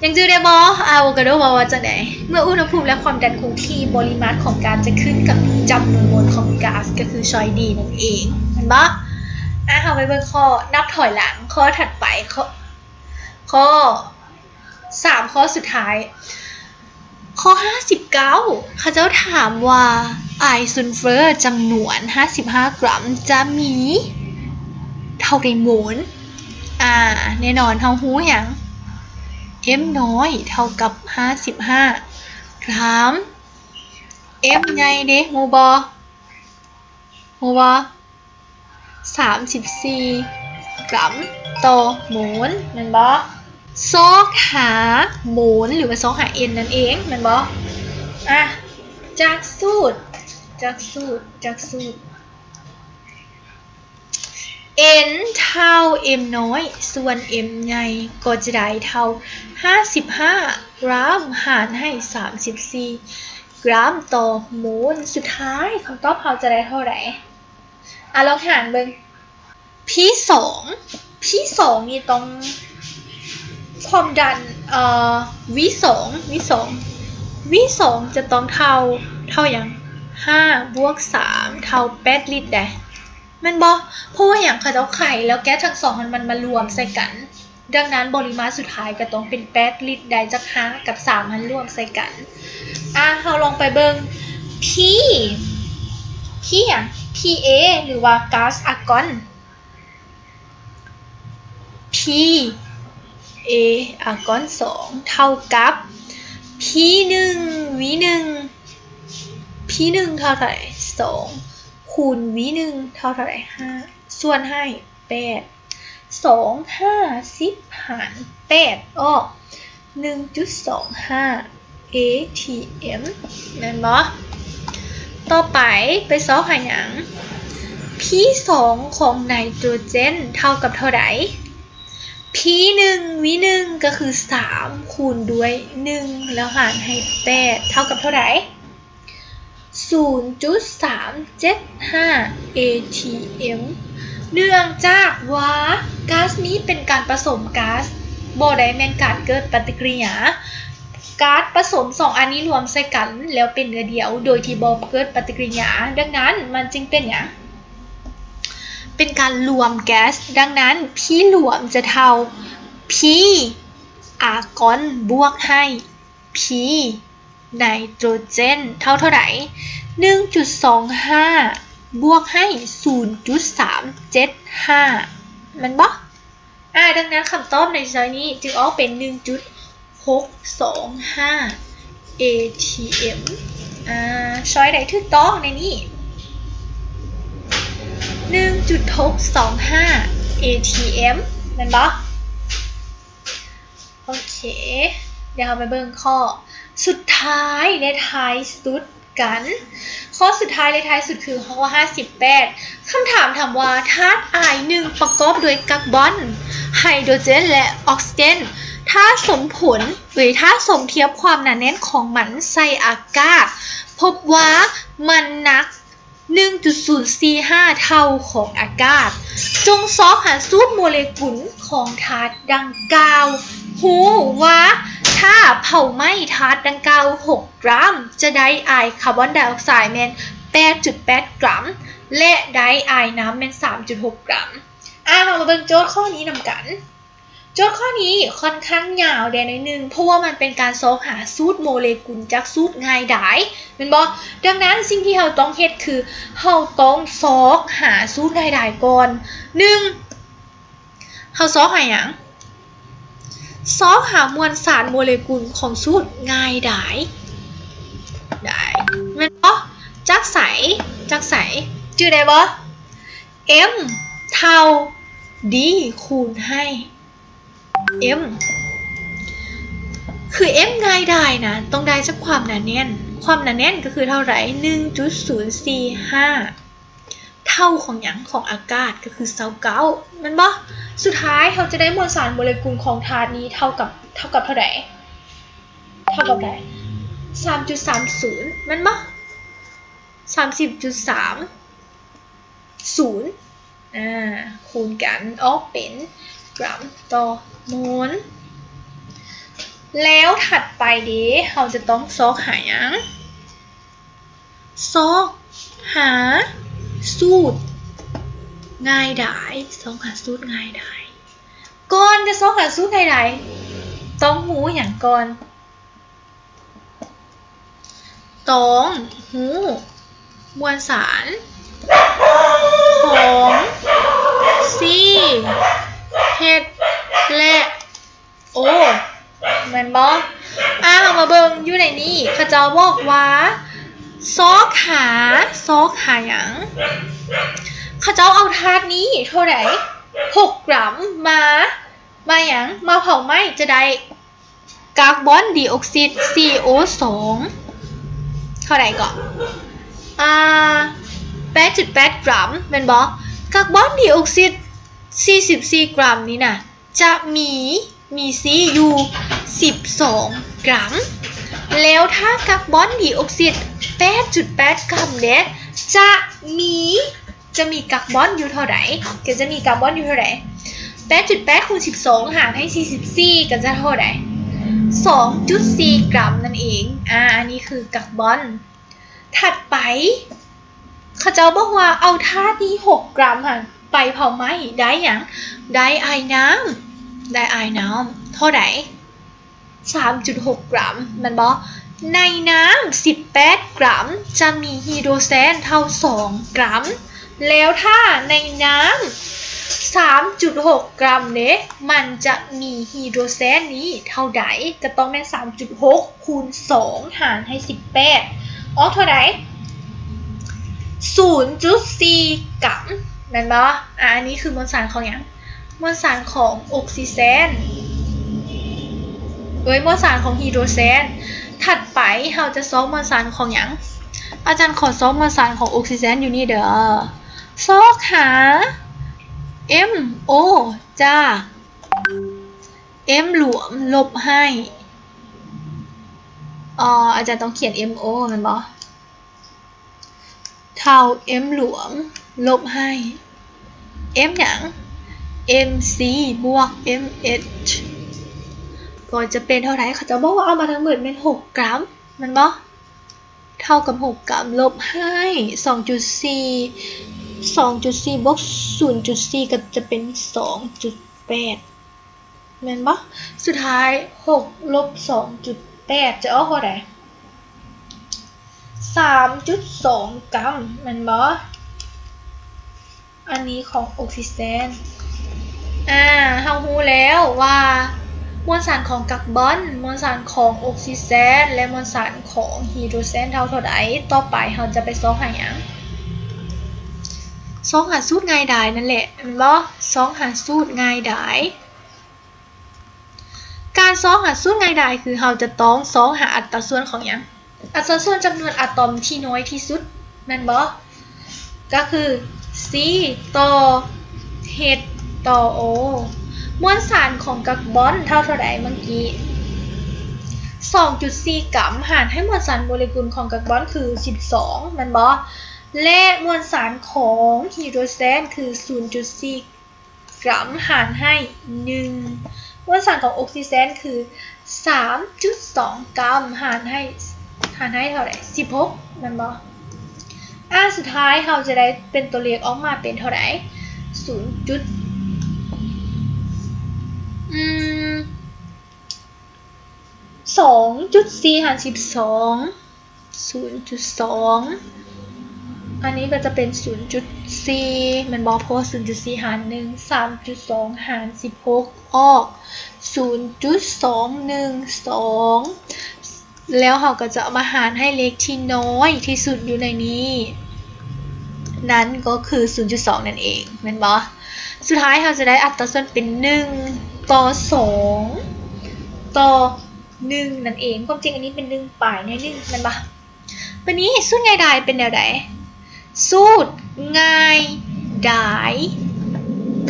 ຍັງຈື່ໄດ້ບໍ່? ອາໂວກາໂດເວົ້າວ່າຈັ່ງໃດ? ເມື່ອອຸນຫະພູມ ແລະ ຄວາມດັນຄົງທີ່, ປະລິມານຂອງກາສຈະຂຶ້ນກັບຈຳນວນໂມນຂອງກາສ, ກໍຄື C D ນັ້ນເອງ, ແມ່ນບໍ່? ອາ ເຮົາໄປເບິ່ງຂໍ້ນັບຖອຍຫຼັງ, ຂໍ້ຖັດໄປ, ຂໍ້ ຂໍ້ສາມ ຂໍ້ສຸດທ້າຍ. ຂໍ້ຫ້າສິບເກົ້າ ເຂົາເຈົ້າຖາມວ່າ ອາຍຊູນເຟີຈຳນວນຫ້າສິບຫ້າກຣາມ ຈະມີເທົ່າໃດໂມນ? ອາ ແນ່ນອນເຮົາຮູ້ຫຍັງ? M ນ້ອຍເທົ່າກັບຫ້າສິບຫ້າກຣາມ. M ໃຫຍ່ເດ ຮູ້ບໍ່? ຮູ້ບໍ່? ສາມສິບສີ່ກຣາມຕໍ່ໂມນ ແມ່ນບໍ່? ຊອກຫາໂມນ ຫຼືວ່າຊອກຫາ N ນັ້ນເອງ ແມ່ນບໍ່? ອາ ຈາກສູດ ຈາກສູດ ຈາກສູດ N ເທົ່າ M ນ້ອຍສ່ວນ M ໃຫຍ່ ກໍຈະໄດ້ເທົ່າຫ້າສິບຫ້າກຣາມຫານໃຫ້ສາມສິບສີ່ກຣາມຕໍ່ໂມນ. ສຸດທ້າຍຄຳຕອບເຮົາຈະໄດ້ເທົ່າໃດ? ອາ ລອງຫານເບິ່ງ P ສອງ P ສອງນີ້ຕ້ອງ ຄວາມດັນ ເອີ V ສອງ V ສອງ V ສອງຈະຕ້ອງເທົ່າ ເທົ່າຫຍັງ? ຫ້າບວກສາມເທົ່າແປດລິດໄດ໋ ແມ່ນບໍ່? ເພາະວ່າຫຍັງ? ເຂົາເຈົ້າໄຂແລ້ວແກັສທັງສອງຫັ້ນມັນມາລວມໃສ່ກັນ. ດັ່ງນັ້ນ ບໍລິມາດສຸດທ້າຍກໍຕ້ອງເປັນແປດລິດໄດ້ຈາກຫ້າກັບສາມຫັ້ນລວມໃສ່ກັນ. ອາ ເຮົາລອງໄປເບິ່ງ P P ຫຍັງ? P A ຫຼືວ່າກາສອາກອນ P A ອາກອນສອງເທົ່າກັບ P ໜຶ່ງ V ໜຶ່ງ P ໜຶ່ງເທົ່າເທົ່າໃດ? ສອງ ຄູນ V ໜຶ່ງເທົ່າເທົ່າໃດ? ຫ້າ ສ່ວນໃຫ້ແປດ ສອງ ຫ້າ ສິບ ຫານແປດອອກໜຶ່ງຈຸດສອງຫ້າ A T M ແມ່ນບໍ່? ຕໍ່ໄປໄປຊອກຫາຫຍັງ? P ສອງຂອງໄນໂຕຣເຈນເທົ່າກັບເທົ່າໃດ? P ໜຶ່ງ V ໜຶ່ງກໍຄືສາມຄູນດ້ວຍໜຶ່ງ ແລ້ວຫານໃຫ້ແປດເທົ່າກັບເທົ່າໃດ? ສູນຈຸດສາມເຈັດຫ້າ A T M ເນື່ອງຈາກວ່າກາສນີ້ເປັນການປະສົມກາສ ບໍ່ໄດ້ແມ່ນການເກີດປະຕິກິລິຍາ. ກາສປະສົມສອງອັນນີ້ລວມໃສ່ກັນແລ້ວເປັນເນື້ອດຽວ ໂດຍທີ່ບໍ່ເກີດປະຕິກິລິຍາ. ດັ່ງນັ້ນມັນຈຶ່ງເປັນຫຍັງ? ເປັນການລວມກາສ. ດັ່ງນັ້ນ P ລວມຈະເທົ່າ P ອາກອນບວກໃຫ້ P ໄນໂຕຣເຈນເທົ່າເທົ່າໃດ? ໜຶ່ງຈຸດສອງຫ້າບວກໃຫ້ສູນຈຸດສາມເຈັດຫ້າ ແມ່ນບໍ່? ອາ ດັ່ງນັ້ນຄຳຕອບໃນຊ້ອຍນີ້ຈຶ່ງອອກເປັນໜຶ່ງຈຸດຫົກສອງຫ້າ A T M. ອາ ຊ້ອຍໃດຖືກຕ້ອງໃນນີ້? ໜຶ່ງຈຸດຫົກສອງຫ້າ A T M ແມ່ນບໍ່? ໂອເຄ ດຽວເຮົາໄປເບິ່ງຂໍ້ສຸດທ້າຍ ແລະ ທ້າຍສຸດກັນ. ຂໍ້ສຸດທ້າຍ ແລະ ທ້າຍສຸດຄືຂໍ້ຫ້າສິບແປດ. ຄຳຖາມຖາມວ່າ ທາດອາຍໜຶ່ງປະກອບດ້ວຍກາບອນ, ໄຮໂດຣເຈນ ແລະ ອອກຊີເຈນ ຖ້າສົມຜົນ ເອີຍ ຖ້າສົມທຽບຄວາມໜາແໜ້ນຂອງມັນໃສ່ອາກາດ, ພົບວ່າມັນໜັກ ໜຶ່ງຈຸດສູນສີ່ຫ້າເທົ່າຂອງອາກາດ. ຈົ່ງຊອກຫາສູດໂມເລກຸນຂອງທາດດັ່ງກ່າວ. ຮູ້ວ່າຖ້າເຜົາໄໝ້ທາດດັ່ງກ່າວຫົກກຣາມ ຈະໄດ້ອາຍຄາບອນໄດອອກໄຊແມ່ນແປດຈຸດແປດກຣາມ ແລະ ໄດ້ອາຍນ້ຳແມ່ນສາມຈຸດຫົກກຣາມ. ອາ ເຮົາມາເບິ່ງໂຈດຂໍ້ນີ້ນຳກັນ. ໂຈດຂໍ້ນີ້ຂ້ອນຂ້າງຍາວແດ່ໜ້ອຍໜຶ່ງ ເພາະວ່າມັນເປັນການຊອກຫາສູດໂມເລກຸນຈາກສູດງ່າຍດາຍ ແມ່ນບໍ່? ດັ່ງນັ້ນສິ່ງທີ່ເຮົາຕ້ອງເຮັດຄື ເຮົາຕ້ອງຊອກຫາສູດງ່າຍດາຍກ່ອນ. ໜຶ່ງ ເຮົາຊອກຫາຫຍັງ? ຊອກຫາມວນສານໂມເລກຸນຂອງສູດງ່າຍດາຍ ດາຍ ແມ່ນບໍ່? ຈາກໃສ? ຈາກໃສ? ຈື່ໄດ້ບໍ່? M ເທົ່າ D ຄູນໃຫ້ M ຄື M ງ່າຍດາຍນະ ຕ້ອງໄດ້ຈາກຄວາມໜາແໜ້ນ. ຄວາມໜາແໜ້ນກໍຄືເທົ່າໃດ? ໜຶ່ງຈຸດສູນສີ່ຫ້າ ເທົ່າຂອງຫຍັງ? ຂອງອາກາດ ກໍຄືຊາວເກົ້າ ແມ່ນບໍ່? ສຸດທ້າຍເຮົາຈະໄດ້ມວນສານໂມເລກຸນຂອງທາດນີ້ເທົ່າກັບ ເທົ່າກັບເທົ່າໃດ? ເທົ່າກັບໃດ? ສາມຈຸດສາມສູນ ແມ່ນບໍ່? ສາມສິບຈຸດສາມສູນ ອາ ຄູນກັນອອກເປັນກຣາມຕໍ່ໂມນ. ແລ້ວຖັດໄປເດ ເຮົາຈະຕ້ອງຊອກຫາຫຍັງ? ຊອກຫາສູດງ່າຍດາຍ, ຊອກຫາສູດງ່າຍດາຍ. ກ່ອນຈະຊອກຫາສູດງ່າຍດາຍ ຕ້ອງຮູ້ຫຍັງກ່ອນ? ຕ້ອງຮູ້ມວນສານຂອງ C H ແລະ O ແມ່ນບໍ່? ອາ ເຮົາມາເບິ່ງຢູ່ໃນນີ້ ເຂົາເຈົ້າບອກວ່າ ຊອກຫາ, ຊອກຫາຫຍັງ? ເຂົາເຈົ້າເອົາທາດນີ້ເທົ່າໃດ? ຫົກກຣາມ ມາ, ມາຫຍັງ? ມາເຜົາໄໝ້ ຈະໄດ້ ກາກບອນດີອອກຊິດ C O ສອງ ເທົ່າໃດເກາະ? ອາ ແປດຈຸດແປດກຣາມ ແມ່ນບໍ່? ກາກບອນດີອອກຊິດ ສີ່ສິບສີ່ກຣາມນີ້ນະ ຈະມີ ມີ C ຢູ່ ສິບສອງກຣາມ ແລ້ວຖ້າກາກບອນດີອອກຊິດ ແປດຈຸດແປດກຣາມເດ ຈະມີ ຈະມີກາກບອນຢູ່ເທົ່າໃດ? ກໍຈະມີກາກບອນຢູ່ເທົ່າໃດ? ແປດຈຸດແປດຄູນສິບສອງຫານໃຫ້ສີ່ສິບສີ່ ກໍຈະເທົ່າໃດ? ສອງຈຸດສີ່ກຣາມນັ້ນເອງ. ອາ ອັນນີ້ຄືກາກບອນ. ຖັດໄປ ເຂົາເຈົ້າບອກວ່າເອົາທາດນີ້ຫົກກຣາມຫັ້ນໄປເຜົາໄໝ້ ໄດ້ຫຍັງ? ໄດ້ອາຍນ້ຳ, ໄດ້ອາຍນ້ຳເທົ່າໃດ? ສາມຈຸດຫົກກຣາມ ແມ່ນບໍ່? ໃນນ້ຳສິບແປດກຣາມ ຈະມີຮີໂດຣແຊນເທົ່າສອງກຣາມ ແລ້ວຖ້າໃນນ້ຳສາມຈຸດຫົກກຣາມເດ ມັນຈະມີຮີໂດຣແຊນນີ້ເທົ່າໃດ? ກໍຕ້ອງແມ່ນສາມຈຸດຫົກຄູນສອງຫານໃຫ້ສິບແປດ ອອກເທົ່າໃດ? ສູນຈຸດສີ່ກຣາມ ແມ່ນບໍ່? ອາ ອັນນີ້ຄືມວນສານຂອງຫຍັງ? ມວນສານຂອງອົກຊີແຊນ ເອີຍ ມວນສານຂອງຮີໂດຣແຊນ. ຖັດໄປເຮົາຈະຊອກມວນສານຂອງຫຍັງ? ອາຈານຂໍຊອກມວນສານຂອງອົກຊີແຊນຢູ່ນີ້ເດີ. ຊອກຫາ M O ຈາກ M ຫຼວມລົບໃຫ້ ອາ ອາຈານຕ້ອງຂຽນ M O ແມ່ນບໍ່? ເທົ່າ M ຫຼວມລົບໃຫ້ M ຫຍັງ? M C ບວກ M H ກໍຈະເປັນເທົ່າໃດ? ເຂົາເຈົ້າບອກວ່າເອົາມາທັງໝົດແມ່ນຫົກກຣາມ ແມ່ນບໍ່? ເທົ່າກັບຫົກກຣາມ ລົບໃຫ້ສອງຈຸດສີ່ ສອງຈຸດສີ່ບວກສູນຈຸດສີ່ກໍຈະເປັນສອງຈຸດແປດ ແມ່ນບໍ່? ສຸດທ້າຍ ຫົກລົບສອງຈຸດແປດ ຈະອອກເທົ່າໃດ? ສາມຈຸດສອງກຣາມ ແມ່ນບໍ່? ອັນນີ້ຂອງອົກຊີແຊນ. ອາ ເຮົາຮູ້ແລ້ວວ່າມວນສານຂອງກາກບອນ, ມວນສານຂອງອົກຊີແຊນ ແລະ ມວນສານຂອງຮີໂດຣແຊນເທົ່າເທົ່າໃດ. ຕໍ່ໄປເຮົາຈະໄປຊອກຫາຫຍັງ? ຊອກຫາສູດງ່າຍດາຍນັ້ນແຫຼະ ແມ່ນບໍ່? ຊອກຫາສູດງ່າຍດາຍ. ການຊອກຫາສູດງ່າຍດາຍຄືເຮົາຈະຕ້ອງຊອກຫາອັດຕາສ່ວນຂອງຫຍັງ? ອັດຕາສ່ວນຈຳນວນອາຕອມທີ່ນ້ອຍທີ່ສຸດ ແມ່ນບໍ່? ກໍຄື C ຕໍ່ H ຕໍ່ O. ມວນສານຂອງກາກບອນເທົ່າເທົ່າໃດເມື່ອກີ້? ສອງຈຸດສີ່ກຣາມ ຫານໃຫ້ມວນສານໂມເລກຸນຂອງກາກບອນຄືສິບສອງ ແມ່ນບໍ່? ແລະ ມວນສານຂອງຮີໂດຣແຊນຄືສູນຈຸດສີ່ ກຣາມ ຫານໃຫ້ໜຶ່ງ. ມວນສານຂອງອົກຊີແຊນຄືສາມຈຸດສອງກຣາມ ຫານໃຫ້ ຫານໃຫ້ເທົ່າໃດ? ສິບຫົກ ແມ່ນບໍ່? ອາ ສຸດທ້າຍເຮົາຈະໄດ້ເປັນຕົວເລກອອກມາເປັນເທົ່າໃດ? ສູນຈຸດ ອືມ ສອງຈຸດສີ່ຫານສິບສອງ ສູນຈຸດສອງ ອັນນີ້ກໍຈະເປັນສູນຈຸດສີ່ ແມ່ນບໍ່? ເພາະວ່າສູນຈຸດສີ່ຫານໜຶ່ງ ສາມຈຸດສອງຫານສິບຫົກ ອອກສູນຈຸດສອງໜຶ່ງສອງ ແລ້ວເຮົາກໍຈະເອົາມາຫານໃຫ້ເລກທີ່ນ້ອຍທີ່ສຸດຢູ່ໃນນີ້ ນັ້ນກໍຄືສູນຈຸດສອງນັ້ນເອງ ແມ່ນບໍ່? ສຸດທ້າຍເຮົາຈະໄດ້ອັດຕາສ່ວນເປັນໜຶ່ງຕໍ່ສອງຕໍ່ໜຶ່ງນັ້ນເອງ. ຄວາມຈິງອັນນີ້ເປັນໜຶ່ງປາຍໜ້ອຍໜຶ່ງ ແມ່ນບໍ່? ບາດນີ້ສູດງ່າຍດາຍເປັນແນວໃດ? ສູດງ່າຍດາຍ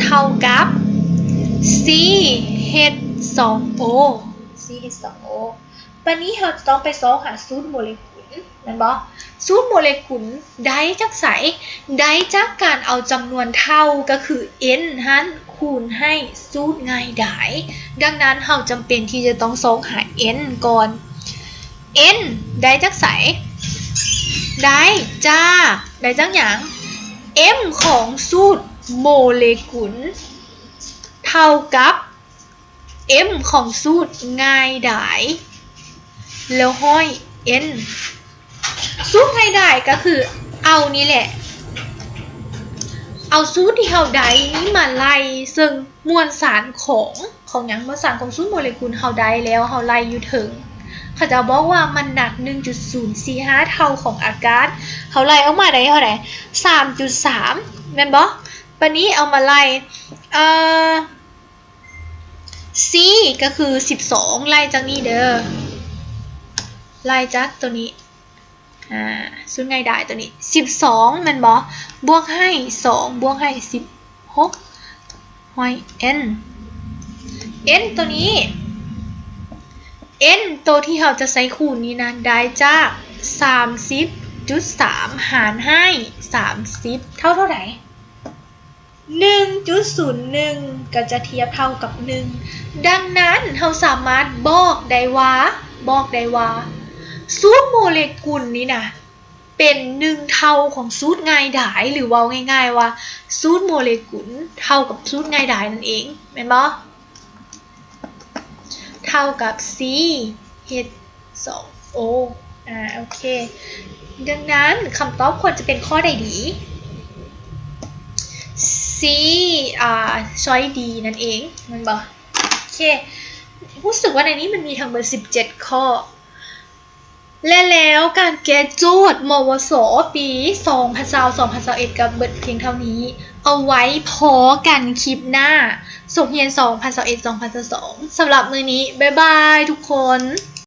ເທົ່າກັບ C H ສອງ O, C H ສອງ O. ບາດນີ້ເຮົາຈະຕ້ອງໄປຊອກຫາສູດໂມເລກຸນ. ແມ່ນບໍ່? ສູດໂມເລກຸນໄດ້ຈາກໃສ? ໄດ້ຈາກການເອົາຈຳນວນເທົ່າ ກໍຄື N ຫັ້ນ ຄູນໃຫ້ສູດງ່າຍດາຍ. ດັ່ງນັ້ນ ເຮົາຈຳເປັນທີ່ຈະຕ້ອງຊອກຫາ N ກ່ອນ. N ໄດ້ຈາກໃສ? ໄດ້ຈາກ ໄດ້ຈາກຫຍັງ? M ຂອງສູດໂມເລກຸນ ເທົ່າກັບ M ຂອງສູດງ່າຍດາຍ ແລ້ວຮ້ອຍ N. ສູດງ່າຍດາຍກໍຄືເອົານີ້ແຫຼະ ເອົາສູດທີ່ເຮົາໄດ້ນີ້ມາໄລ່ ເຊິ່ງມວນສານຂອງ ຂອງຫຍັງ? ມວນສານຂອງສູດໂມເລກຸນເຮົາໄດ້ແລ້ວ ເຮົາໄລ່ຢູ່ເທິງ ເຂົາເຈົ້າບອກວ່າມັນໜັກໜຶ່ງຈຸດສູນສີ່ຫ້າເທົ່າຂອງອາກາດ ເຮົາໄລ່ອອກມາໄດ້ເທົ່າໃດ? ສາມຈຸດສາມ ແມ່ນບໍ່? ບາດນີ້ເອົາມາໄລ່ ເອີ C ກໍຄືສິບສອງ ໄລ່ຈາກນີ້ເດີ ໄລ່ຈາກໂຕນີ້ ອາ ສູດງ່າຍດາຍໂຕນີ້ ສິບສອງ ແມ່ນບໍ່? ບວກໃຫ້ສອງ ບວກໃຫ້ສິບຫົກ ຮ້ອຍ N N ໂຕນີ້ N ໂຕທີ່ເຮົາຈະໃຊ້ຄູນນີ້ນະ ໄດ້ຈາກສາມສິບຈຸດສາມຫານໃຫ້ສາມສິບ ເທົ່າເທົ່າໃດ? ໜຶ່ງຈຸດສູນໜຶ່ງ ກໍຈະທຽບເທົ່າກັບໜຶ່ງ. ດັ່ງນັ້ນ ເຮົາສາມາດບອກໄດ້ວ່າ ບອກໄດ້ວ່າ ສູດໂມເລກຸນນີ້ນະ ເປັນໜຶ່ງເທົ່າຂອງສູດງ່າຍດາຍ ຫຼື ເວົ້າງ່າຍໆວ່າ ສູດໂມເລກຸນເທົ່າກັບສູດງ່າຍດາຍນັ້ນເອງ ແມ່ນບໍ່? ເທົ່າກັບ C H ສອງ O ອາ ໂອເຄ ດັ່ງນັ້ນ ຄຳຕອບຄວນຈະເປັນຂໍ້ໃດດີ? C ອາ ຊ້ອຍ D ນັ້ນເອງ ແມ່ນບໍ່? ໂອເຄ ຮູ້ສຶກວ່າໃນນີ້ມັນມີທັງໝົດສິບເຈັດຂໍ້ ແລະ ແລ້ວການແກ້ໂຈດ ມວສ ປີສອງພັນຊາວ ສອງພັນຊາວເອັດ ກໍເບິດພຽງເທົ່ານີ້. ເອົາໄວ້ພໍ້ກັນຄລິບໜ້າ ສົກຮຽນສອງພັນຊາວເອັດ ສອງພັນຊາວສອງ. ສຳລັບມື້ນີ້ ບາຍບາຍທຸກຄົນ.